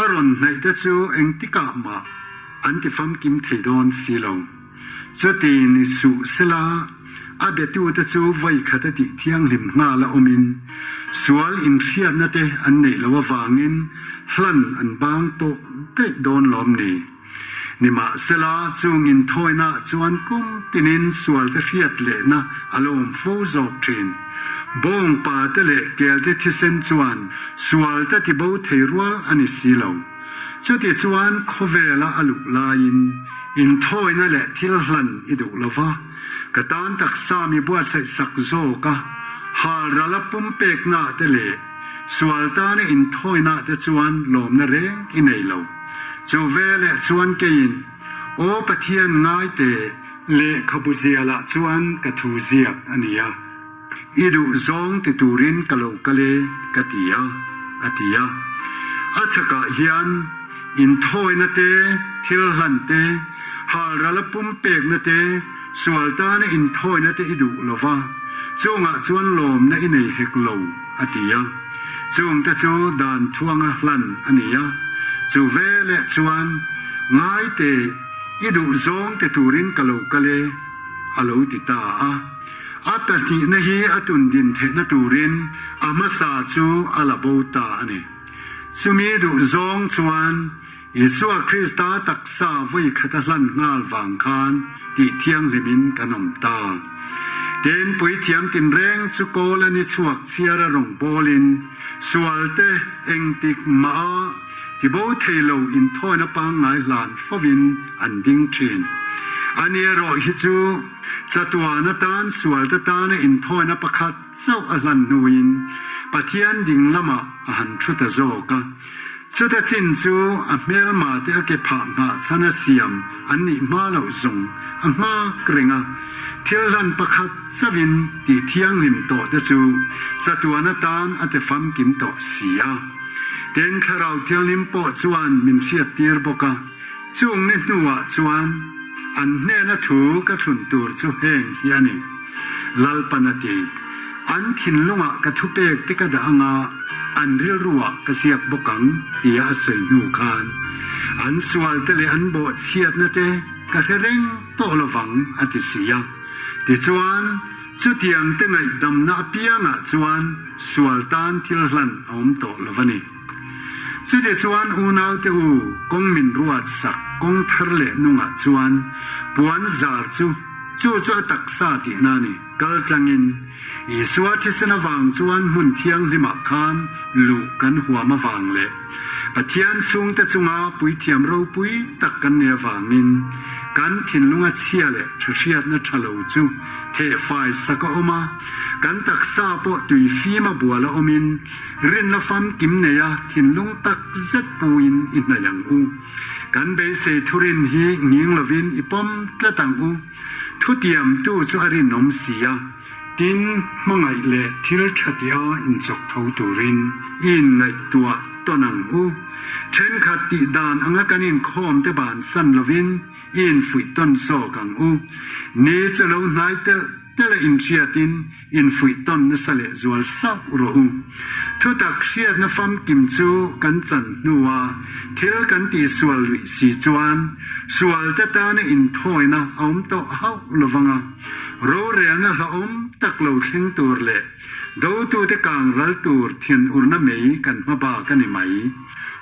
a rawn hnaih te chu engtikah mah an ti famkim thei dawn si lo. Chuti ni suh sela, a betute chu vawi khat a tih thianghlim nghal a awmin, sual inhriatna te an neih loh avangin hlan an bang tawh daih dawn lawm ni? Nimahsela, chung inthawinaah chuan kum tinin sualte hriat lehna a lo awm fo zawk thin. Bawngpa te leh kelte thisen chuan sualte tibo thei rual a ni si lo. Chutichuan khawvela a luh laiin inthawina leh thil hlan i duh lo va, ka tan taksa mi buatsaih sak zawk a, halral a pumpeknaah te leh sual tana inthawinaah te chuan lawmna reng i nei lo. Chu veleh chuan keiin, Aw Pathian ngaite, lehkhabu zialah chuan ka thu ziak a ni a. I duh zawng ti turin ka lo kal e, ka ti a, a ti a. A chhakah hian inthawina te, thil hlan te, halral a pumpekna te, sual tana inthawina te i duh lo va, chungah chuan lawmna i nei hek lo, a ti a. Chungte chu dan thuanga hlan a ni a, chu veleh chuan ngaite i duh zawng ti turin ka lo kal e, a lo ti ta a. A pahnihna hi a tun din theihna turin a hmasa chu a la bo ta a ni. Chumi duh zawng chuan Isua Krista taksa vawi khat a hlan nghal vang khan tih thianghlimin kan awm ta. Tin, puithiam tinreng chu kawl a ni chhuak chhiar a rawn bawlin sualte engtik mah a Tibo thei lo inthawina pangngai hlan fovin an ding thin. Ani erawh hi chu chatuan atan sualte tana inthawina pakhat chauh a hlan hnuin Pathian ding lamah a han thu ta zawk a. Chuta chin chu a hmelma te a ke phah nghah chhan a siam an nih hma loh zawng a nghak reng a. Thil hlan pakhat chauhin tih thianghlim tawh te chu chatuan atan a ti famkim tawh si a. Tin, Thlarau Thianghlim pawh chuan min hriattir bawk a, chung ni hnuah chuan an hnena thu ka thlun tur chu heng hi a ni. Lalpan a ti, An thinlungah ka thupek te ka dah anga an rilruah ka ziak bawk ang tia a sawi hnu khan an sualte leh an bawhchhiatna te ka hre reng tawh lovang a ti si a. Tichuan, chutiang te ngaihdamna apiangah chuan sual tan thil hlan a awm tawh lo a ni. Chutichuan unaute u, kawng min ruat sak kawng thar leh nungah chuan puan zar chu chu chu a taksa tihna a ni. Kal tlangin Isua thisen avang chuan hmun thianghlimah khan luh kan huam avang leh Pathian chhungte chunga puithiam ropui tak kan nei avangin kan thinlunga chhia leh tha hriatna tha lo chu thehfai sak a awm a, kan taksa pawh tui fim a bual a awmin rinna famkim neia thinlung tak zet puin i hnaih ang u. Kan beisei thurin hi nghing lovin i pawm tlat ang u. Thutiamtu chu a rinawm si a, tin, hmangaih leh thil tha tia inchawk tho turin i inngaihtuah tawn ang u. Thenkhat tih dan anga kan inkhawm te bansan lovin i infuih tawn zawk ang u. Ni chu lo hnai telh telh a inhriatin infuih tawn nasa leh zual sauh rawh u. Thutak hriatna famkim chu kan chan hnua thil kan tihsual luih si chuan sualte tana inthawina a awm tawh hauh lovang a, rorelna hlauhawm tak lo thleng tur leh. Dotute kang ral tur thinurna mei kan hma bak a ni mai.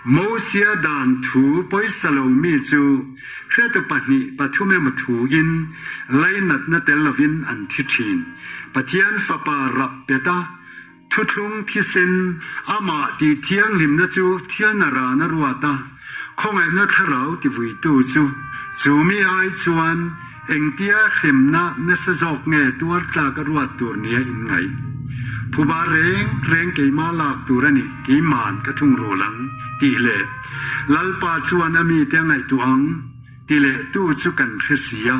Mosia dan thu pawisa lo mi chu hretu pahnih pathum emaw thuin lainatna tel lovin an thi thin. Pathian Fapa rap pet a, Thuthlung thisen, amah tih thianghlimna chu thilna rana ruat a, khawngaihna thlarau tivuitu chu, chu mi ai chuan engtia hremna nasa zawk nge tuar tlak a ruat tur nia inngaih? Phuba reng reng keimah lak tur a ni, keima'n ka thungrul ang, tih leh Lalpa chuan a mite a ngaihtuah ang. Ti leh tu chu kan hre si a,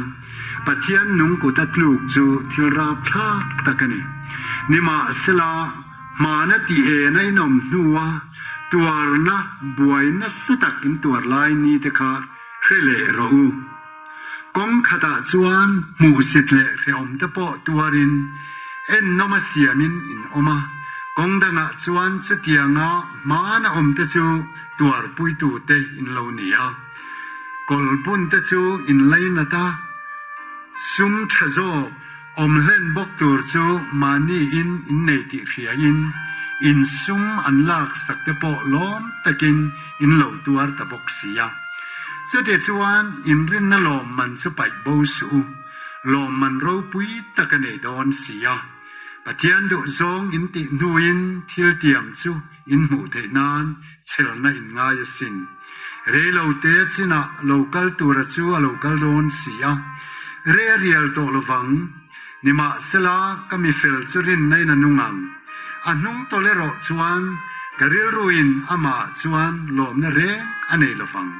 Pathian nung kut a tluk chu thil rapthlak tak a ni. Nimahsela, hmana tih en a inawm hnua tuarna buai nasa tak in tuar lai ni te kha hre leh rawh u. Kawng khatah chuan hmuhsit leh hrehawm te pawh tuarin ennawm a siamin in awm a, kawng dangah chuan chutianga hmana awm te chu tuarpuitute in lo ni a. Kawlbun te chu in lainat a, sum tha zawk awm hlen bawk tur chu mahni in in nei tih hria in, in sum an lak sak te pawh lawm takin in lo tuar ta bawk si a. Chuti chuan inrinna lawmman chu paih bo suh u, lawmman ropui tak a nei dawn si a. Pathian duh zawng in tih hnuin thil tiam chu in hmuh theih nan chhelna in ngai asin. Rei lo te chinah lo kal tura chu a lo kal dawn si a, rei a rial tawh lovang. Nimahsela, ka mi fel chu rinna in a nung ang. A hnung tawlh erawh chuan ka rilruin amah chuan lawmna reng a nei lovang.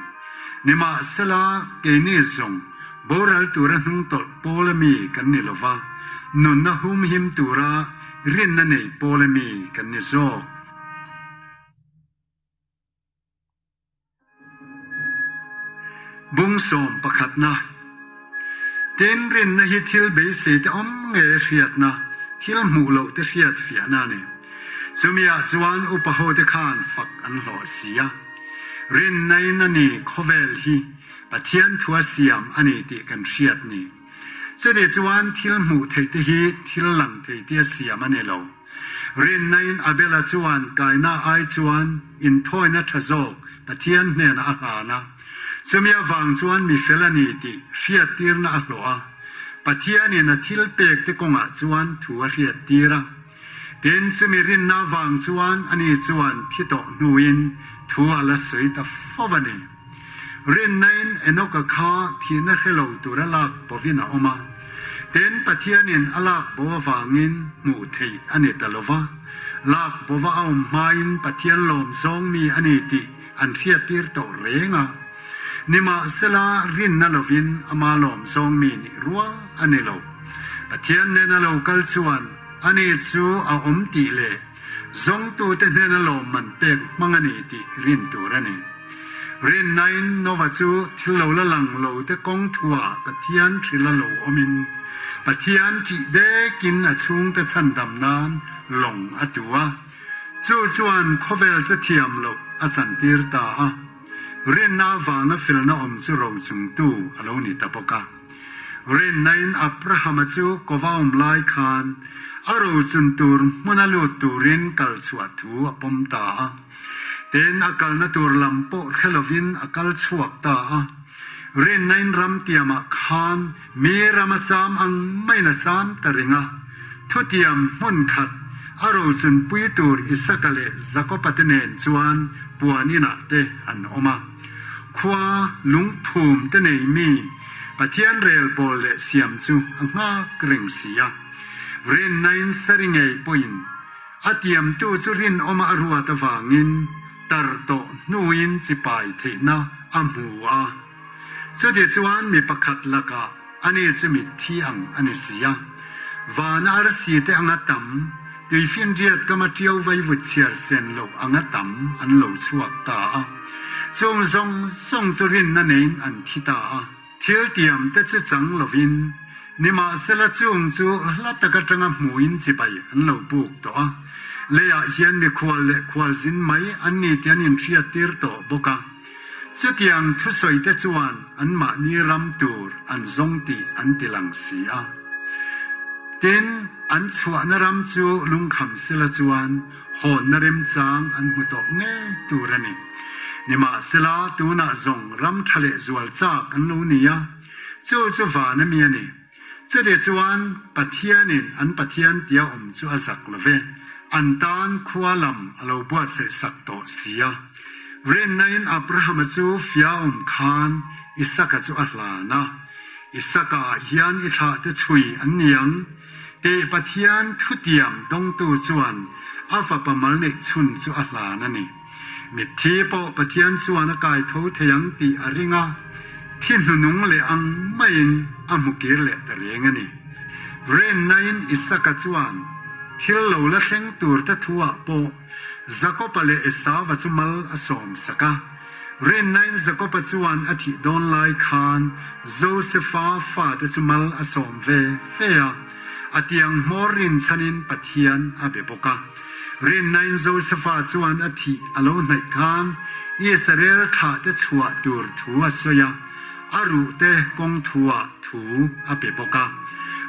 Nimahsela, keini zawng boral tura hnung tawlh pawl ami kan ni lova, nunna humhim tura rinna nei pawl ami kan ni zawk. Bung sawm pakhatna, Tin, rinna hi thil beisei te awm nge hriatna, thil hmuh loh te hriat fiahna a ni. Chumiah chuan upa hote khan fak an hlawh si a. Rinna-in a ni khawvel hi Pathian thua siam a ni tih kan hriat ni. Chuti chuan thil hmuh theih te hi thil lang thei tia siam a ni lo. Rinna-in Abela chuan Kaina ai chuan inthawina tha zawk Pathian hnenah a hlan a. Chumi avang chuan mi fel a ni tih hriattirna a hlawh a. Pathianin a thil pek te kawngah chuan thu a hriattir a. Tin, chumi rinna avang chuan ani chuan thi tawh hnuin thu a la sawi ta fo a ni. Rinna-in Enoka kha thihna hre lo tura lak bovin a awm a. Tin, Pathianin a lak bo avangin hmuh theih a ni ta lo va. Lak bova a awm hmain Pathian lawm zawng mi a ni tih an hriattir tawh reng a. Nimahsela, rinna lovin ama lawm zawng mi nih rual a ni lo. Pathian nena lo kal chuan ani chu a awm tih leh zawngtute hnena lawmman pek hmang a ni tih rin tur a ni. Rinnain Nova chu thil lo la lang lo te kawng thuah Pathian hrila lo awmin, Pathian ṭih dekin a chhungte chhandam nan lawng a tu a. Chu chuan khawvel chu thiam loh a chantir ta a. Rinna avanga felna awm chu rochungtu a lo ni ta bawk a. Rinnain Abrahama chu kova awm lai khan a rochun tur hmuna lut turin kal chhuah thu a pawm ta a. Tin, a kalna tur lam pawh hre lovin a kal chhuak ta a. Rinnain ram tiamah khan mi ram a cham ang maiin a cham ta reng a. Thutiam hmun khat a rochunpui tur Isaka leh Jakoba te nen chuan puan inah te an awm a. Khua lungphum te nei mi Pathian rel bawl leh siam chu a nghak reng si a. Rinnain sari ngei pawhin A tiamtu chu rinawma a ruat avangin tar tawh hnuin chipai theihna a hmu a. Chuti chuan mi pakhat lakah ani chu mitthi ang a ni si a. Vana arsi te anga tam, tuifinriat kama ṭiau vaivut chhiar sen loh anga tam an lo chhuak ta a. Chung zawng zawng chu rinna neiin an thi ta a. Thil tiam te chu chang lovin, nimahsela chung chu hla tak atanga hmuin chibai an lo buk tawh a, leiah hian mikhual leh khualzin mai an ni tih an inhriattir tawh bawk a. Chutiang thusawi te chuan anmahni ram tur an zawng tih an ti lang si a. Tin, an chhuahna ram chu lungkham sela chuan hawnna remchang an hmu tawh ngei tur a ni. Nimahsela, tunah zawng ram tha leh zual chak an lo ni a, chu chu van a mi a ni. Chutih chuan Pathianin an Pathian tia awm chu a zak lo ve, an tan khua lam a lo buatsaih sak tawh si a. Rinnain Abrahama chu fia awm khan Isaka chu a hlan a, Isaka ah hian i thlahte chhui an ni ang tih Pathian thutiam dawngtu chuan a fapa mal neih chhun chu a hlan a ni. Mitthi pawh Pathian chuan a kai tho thei ang tih a ring a, thi hnunung leh ang maiin a hmu kir leh ta reng a ni. Rennain Isaka chuan thil lo la thleng tur te thu ah pawh Jakopa leh Esauva chu mal a sawm sak a. Rinnain Jakopa chuan a thih dawn lai khan Josefa fate chu mal a sawm ve ve a, a tiang hmawr rinchhanin Pathian a be bawk a. Rinnain Josefa chuan a thih a lo hnaih khan Israel thlahte chhuah tur thu a sawi a, a ruhte kawng thuah thu a pe bawk a.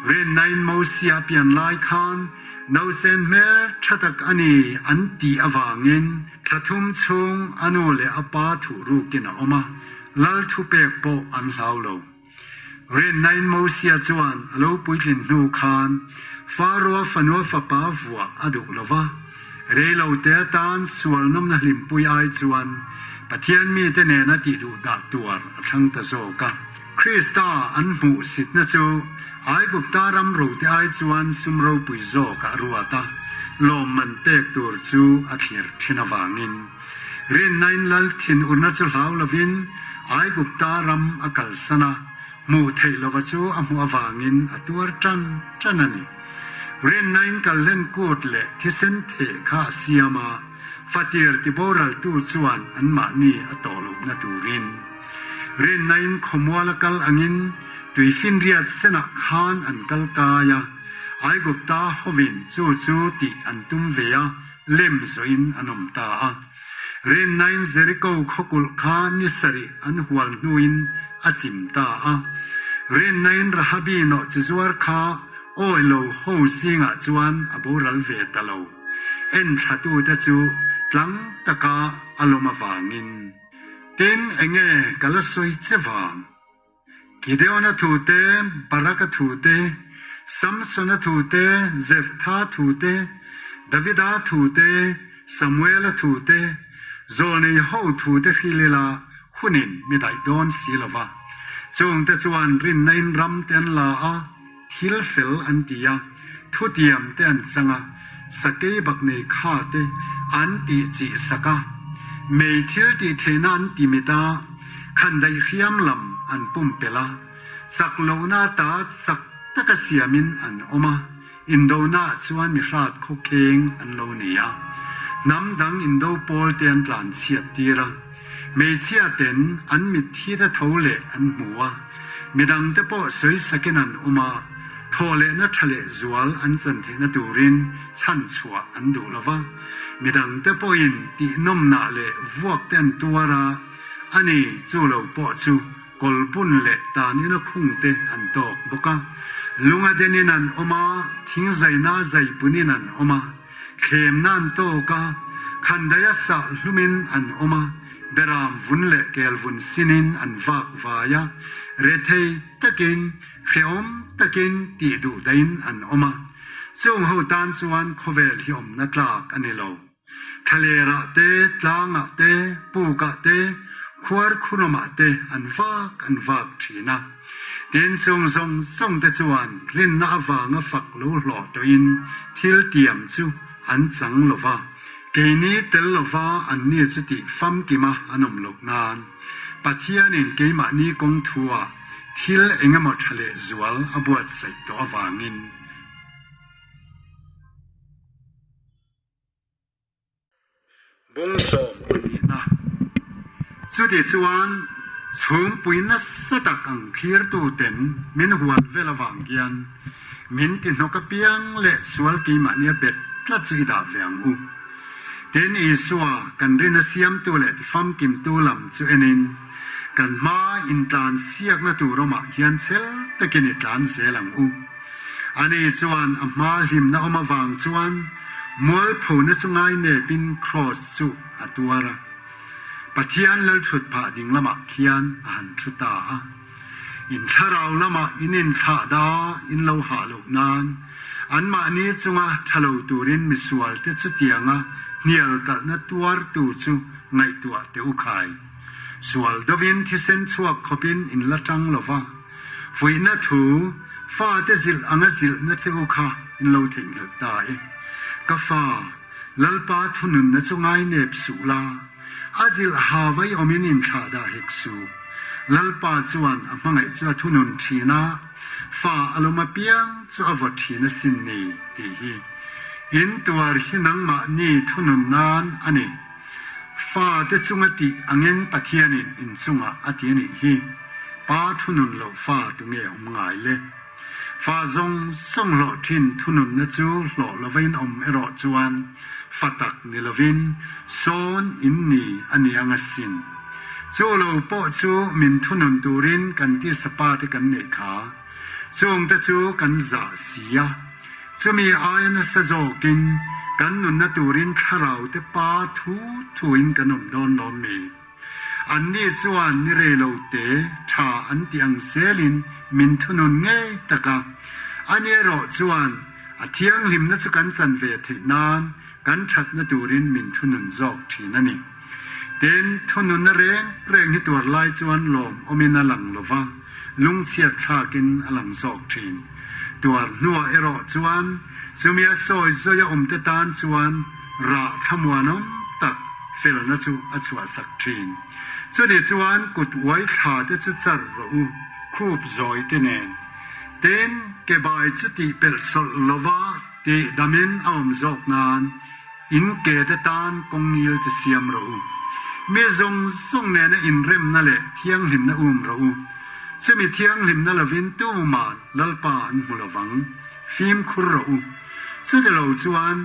Rinnain Mosia pian lai khan Nausen hmel tha tak a ni an tih avangin thla thum chhung a nu leh a pa thuh rukin a awm a, lal thupek pawh an hlau lo. Rinnain Mosia chuan a lo puitlin hnu khan Faroa fanua fapa vuah a duh lo va, reilote atan sual nawmna hlimpui ai chuan Pathian mite nena tih duh dah tuar a thlang ta zawk a. Krista an hmuhsitna chu Aigupta ram rote ai chuan sum ropui zawk a ruat a, lawmman pek tur chu a thlir thin avangin. Rinnain lal thinurna chu hlau lovin Aigupta ram a kalsan a, hmuh theih lova chu a hmuh avangin a tuar tan tan a ni. Rinnain kalhlen kut leh thisen theh kha a siam a, fatir tiboraltu chuan anmahni a tawh lohna turin. Rinnain khawmual a kal angin tuifinriat senah khan an kal kai a, Aigupta hovin chu chu tih an tum ve a, lem zawhin an awm ta a. Rinnain Jeriko khawkulh kha ni sarih an hual hnuin a chim ta a. Rinnain Rahabi nawhchizuar kha awi lo ho zingah chuan a boral ve ta lo. Enthlatute chu tlang taka a lawm avangin. Tin, enge ka la sawi che vang? Gideona thu te, Baraka thu te, Samsona thu te, Jeftha thu te, Davida thu te, Samuela thu te, Zawlnei ho thu te hril ila hunin mi daih dawn si lo va. Chungte chuan rinna in ram te an la a, Thil fel an ti a, thutiam te an chang a, sakei bak nei kha te an tih chih sak a, mei thil tih theihna an ti mit a, khandaih hriam lam an pumpelh a, chak lohna ata chak taka siamin an awm a, indonaah chuan mi hrat khawkheng an lo ni a, hnam dang indo pawl te an tlan chhiat tir a. Hmeichhia ten an mitthi te tho leh an hmu a, midang te pawh sawi sakin an awm a, thaw lehna tha leh zual an chan theihna turin chhan chhuah an duh lo va, midang te pawhin tihnawmnah leh vuak te an tuar a, ani chu lo pawh chu kawlbun leh tan ina khung te an tawk bawk a, lunga denin an awm a, thingzaina zaipunin an awm a. Thlemna an tawk a, khandaia sah hlumin an awm a, beram vun leh kel vun sinin an vak vai a, rethei takin, hrehawm takin tih duh dahin an awm a. Chung ho tan chuan khawvel hi awmna tlak a ni lo. Thlalerah te, tlangah te, pukah te, khuar khurawmah te an vak an vak thin a. Tin, chung zawng zawng te chuan rinna avanga fak lo hlawh tawhin thil tiam chu an chang lo va, keini tel lova anni chu tih famkima an awm loh nan Pathianin keimahni kawng thu-ah thil engemaw tha leh zual a buatsaih tawh avangin. Bawngsawm pahnihna. Chuti chuan chhungpui nasa tak ang thlirtuten min hual vel avang hian min ti hnawk apiang leh sual keimahnia bet tlat chu i dah ve ang u. Tin, Isua kan rina siamtu leh tifamkimtu lam chu enin kan hma intlan siakna tur awmah hian chhel takin i tlan zel ang u. Ani chuan a hmaa hlimna awm avang chuan mualphona chu ngainepin kraws chu a tuar a. Pathian lalthut phah ding lamah khian a han thu ta a. In thlarau lamah in inthlah da in lo hah loh nan anmahni chunga tha lo turin misualte chutianga hnial kalhna tuartu chu ngaihtuah teh u khai. Sual dovin thisen chhuak khawpin in la tang lo va, fuihna thu fate zilh anga zilhna che u kha in lo theihnghilh ta e. Ka fa, Lalpa thununna chu ngainep suh la, a zilh ha vai awmin inthlah dah hek suh. Lalpa chuan a hmangaih chu a thunun thin a, fa a lawm apiang chu a vaw thin asin ni, tih hi. In tuar hi nangmahni thunun nan a ni. Fate chunga tih angin Pathianin in chungah a ti a nih hi. Pa thunun loh fa tunge awm ngai le? Fa zawng zawng hlawh thin thununna chu hlawh lova in awm erawh chuan fa tak ni lovin sawn in ni a ni ang asin. Chu lo pawh chu min thunun turin kan tisa pa te kan neih kha. Chungte chu kan zah si a. Chumi aia nasa zawkin kan nunna turin thlarau te pa thu thuin kan awm dawn lawm mi? Anni chuan ni rei lo te tha an ti ang zelin min thunun ngei tak a. Ani erawh chuan a thianghlimna chu kan chan ve theih nan kan thatna turin min thunun zawk thin a ni. Tin, thununna reng reng hi tuar lai chuan lawm awmin a lang lo va, lungchhiat thlakin a lang zawk thin. Tuar hnuah erawh chuan chumia sawi zawia awmte tan chuan rah thlamuanawm tak felna chu a chhuahsak thin. Chuni chuan kut uai thla te chu char rawh u, khup zawi te nen. Tin, ke bai chu tih pelh sawlh lova tih damin a awm zawk nan in ke te tan kawng ngil te siam rawh u. Mi zawng zawng nena inremna leh thianghlimna um rawh u. Chumi thianghlimna lovin tuman Lalpa an hmu lovang. Fimkhur rawh u. Chuti lo chuan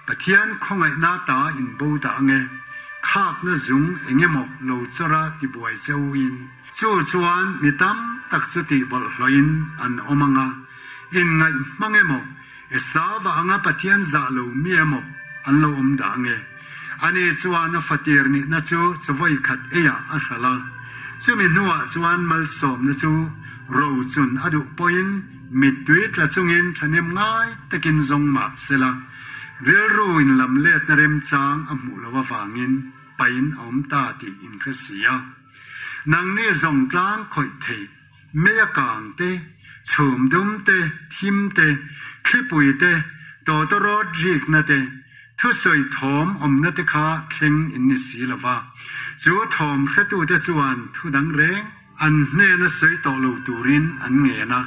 Pathian khawngaihna ta in bo dah ange, khakna zung eng emaw lo chawrh a tibuai che u in, chu chuan mi tam tak chu tih bawlhhlawhin an awm anga, inngaih hmang emaw, Esauva anga Pathian zah lo mi emaw an lo awm dah ange. Ani chuan a fatir nihna chu chawei khat eiah a hralh a, chumi hnuah chuan malsawmna chu rochun a duh pawhin mittui tla chungin thahnem ngai takin zawng mah sela, Rilru in lam letna remchang a hmuh loh avangin pain a awm ta tih in hre si a. Nangni zawng tlang khawih theih, mei a kang te, chhum dum te, thim te, thlipui te, tawtawrawt rikna te, thusawi thawm awmna te kha thleng in ni si lo va. Chu thawm hretute chuan thu dang reng An hnena sawi tawh lo turin an ngen a,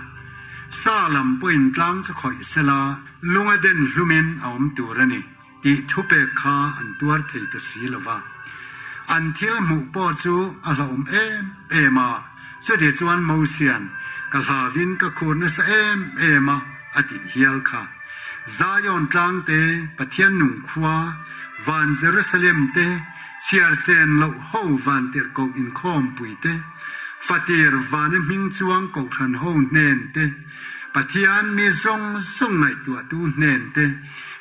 sa lam pawhin tlang chu khawih sela lunga den hlumin a awm tur a ni tih thupek kha an tuar thei ta si lo va. An thil hmuh pawh chu a hlauhawm em em a, chuti chuan Mosian, Ka hlauin ka khur nasa em em a, a tih hial kha. Zion tlang te, Pathian nung khua, van Jerusalem te, Chhiar sen loh ho vantirhkoh inkhawmpui te, fatir vana hming chuang kohhran ho hnen te, Pathian mi zawng zawng ngaihtuahtu hnen te,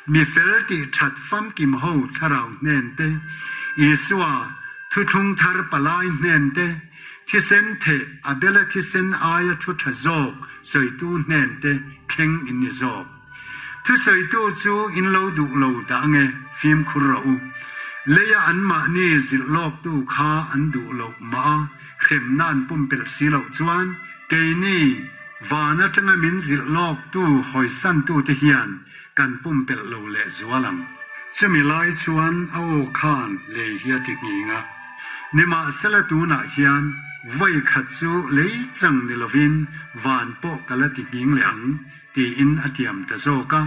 mi fel tih that famkim ho thlarau hnen te, Isua thuthlung thar palai hnen te, thisen theh Abela thisen aia thu tha zawk sawitu hnen te thleng in ni zawk. Thusawitu chu in lo duh lo dah ange, fimkhur rawh u. Leia anmahni zilh lawktu kha an duh loh mah a, hremna an pumpelh si loh chuan keini van atanga min zilh lawktu hawisantute hian kan pumpelh lo leh zual ang. Chumi lai chuan a aw khan lei hi a ti nghing a. Nimahsela tunah hian vawi khat chu lei chang ni lovin van pawh ka la ti nghing leh ang tiin a tiam ta zawk a.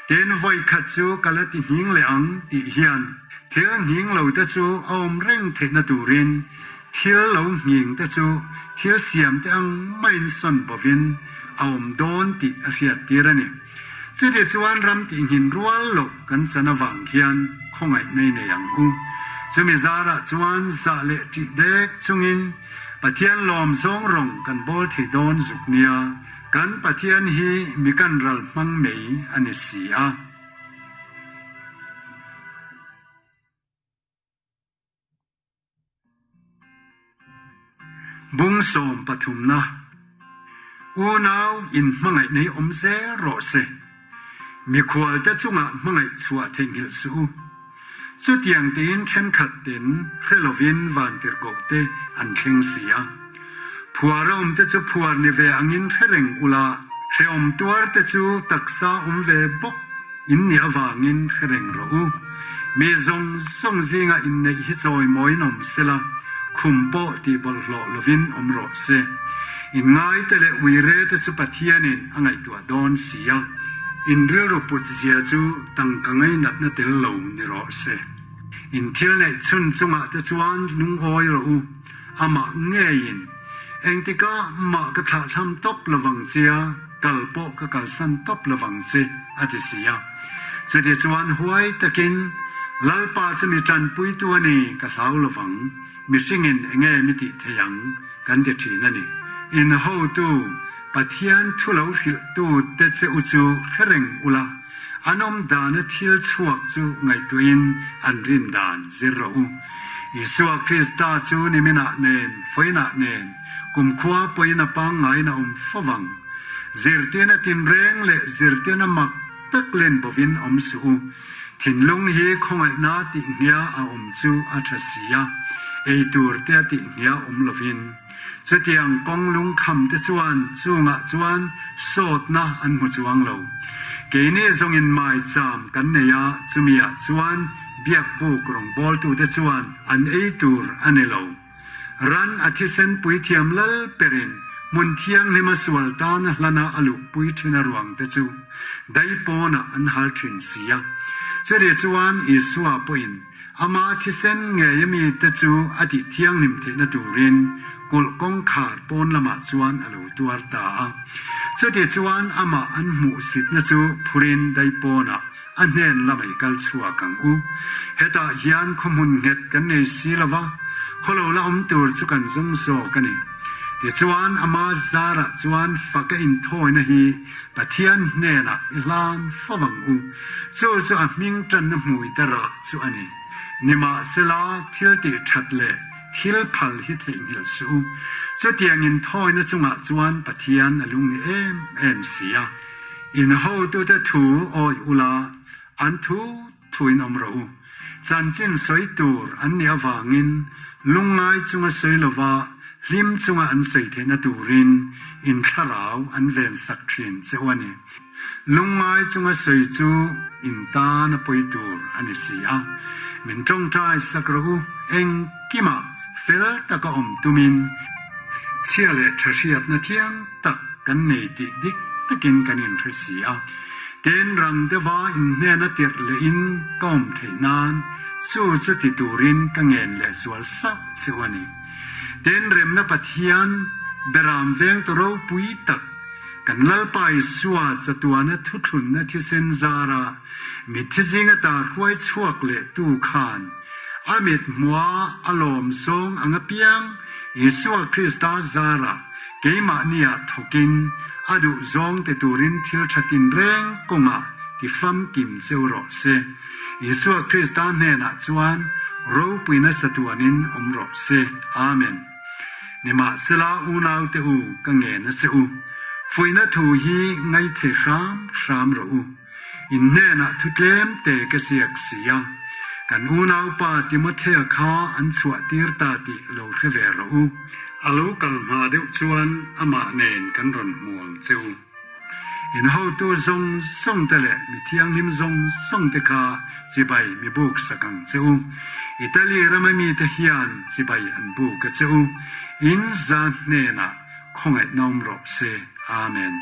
Tin, vawi khat chu ka la ti nghing leh ang tih hian thil nghing lo te chu a awm reng theihna turin thil lo nghing te chu thil siam te ang maiin sawn bovin a awm dawn tih a hriat tir a ni. Chuti chuan ram tihnghin rual loh kan chan avang hian khawngaih nei nei ang u. Chumi zarah chuan zah leh ṭih dek chungin Pathian lawm zawng rawng kan bawl thei dawn zuk nia. Kan Pathian hi mi kan ral hmang mei a ni si a. Bung sawm pathumna, Unau in hmangaih nei awm zel rawh se. Mikhualte chungah hmangaih chhuah theihnghilh suh u. Chutiang tiin thenkhat ten hre lovin vantirhkoh te an thleng si a. Phuar a awmte chu phuar ni ve angin hre reng ula, hrehawm tuarte chu taksa awm ve bawk. In nih avangin hre reng rawh u. Mi zawng zawng zingah inneih hi chawimawiin awm sela, khum pawh tih bawlhhlawh lovin awm rawh se. Inngaite leh uire te chu Pathianin a ngaihtuah dawn si a. In rilru put zia chu tangka ngainatna tel lo ni rawh se. In thil neih chhun chungah te chuan lungawi rawh u. Amah ngeiin, Engtikah mah ka thlahthlam tawp lovang chia, kal pawh ka kalsan tawp lovang che, a ti si a. Chuti chuan huai takin, Lalpa chu mi tanpuitu a ni, ka hlau lovang, mihringin enge mi tih thei ang, kan ti thin a ni. In hotu, Pathian thu lo hrilhtu te che u chu hre reng ula, An awm dana thil chhuak chu ngaihtuahin an rin dan zir rawh u. Isua Krista chu niminah nen, fawiinah nen, kumkhua pawhin a pangngaiin a awm fo vang. Zirtirna tinreng leh zirtirna mak tak len bovin awm suh u. Thinlung hi khawngaihna tihhnia a awm chu a tha si a, ei tur te a tihhnia awm lovin. Chutiang kawng lungkham te chuan chungah chuan sawtna an hmu chuang lo. Keini zawngin maicham kan nei a, chumiah chuan biakbuk rawngbawltute chuan an ei tur a ni lo. Ran a thisen puithiam lal perin hmun thianghlima sual tana hlana a luhpui thin a ruang te chu daipawnah an hal thin si a. Chutih chuan Isua pawhin Ama thisen ngei mite chu a tih thianghlim theihna turin kulh kawngkhar pawn lamah chuan a lo tuar ta a. Chuti chuan amah an hmuhsitna chu phurin daipawnah a hnen lamah i kal chhuak ang u. Hetah hian khawhmun nghet kan nei si lo va, khawlo la awm tur chu kan zawng zawk a ni. Tichuan ama zarah chuan faka inthawina hi Pathian hnenah i hlan fo ang u. Chu chu a hming tanna hmui te rah chu a ni. Nimahsela, thil tih that leh thil phal hi theihnghilh suh u. Chutiang inthawina chungah chuan Pathian a lungni em em si a. In hotute thu awih ula, an thu thuin awm rawh u. Chanchin sawi tur an nih avangin lungngai chunga sawi lova hlim chunga an sawi theihna turin in thlarau an vensak thin che u a ni. Lungngai chunga sawi chu in tan a pawi tur a ni si a. Min tawngtai sak rawh u, engkimah fel taka awm tumin chhia leh tha hriatna thiang tak kan nei tih dik takin kan inhre si a. Tin, rang deuha inhnena tirh lehin ka awm theih nan chu chu ti turin ka ngen leh zual sauh che u a ni. Tin, remna Pathian, Beram vengtu ropui tak, kan Lalpa Isua chatuana thuthlunna thisen zara mitthi zinga tar huai chhuak leh tu khan a mit hmua a lawm zawng ang apiang Isua Krista zara Keimahniah thawkin a duh zawng ti turin thil tha tinreng kawngah ti famkim cheu rawh se. Isua Krista hnenah chuan ropuina chatuanin awm rawh se. Amen. Nimahsela unaute u ka ngen a che u, fuihna thu hi ngaithei hram hram rawh u. In hnenah thu tlem te ka ziak si a, kan unaupa Timothea kha an chhuah tir ta tih lo hre ve rawh u. A lo kal hma deuh chuan amah nen kan rawn hmu ang che u. In hotu zawng zawng te leh mi thianghlim zawng zawng te kha chibai mi buk sak ang che u. Italy rama mite hian chibai an buk a che u. In za hnenah khawngaih nawm rawh se. Amen.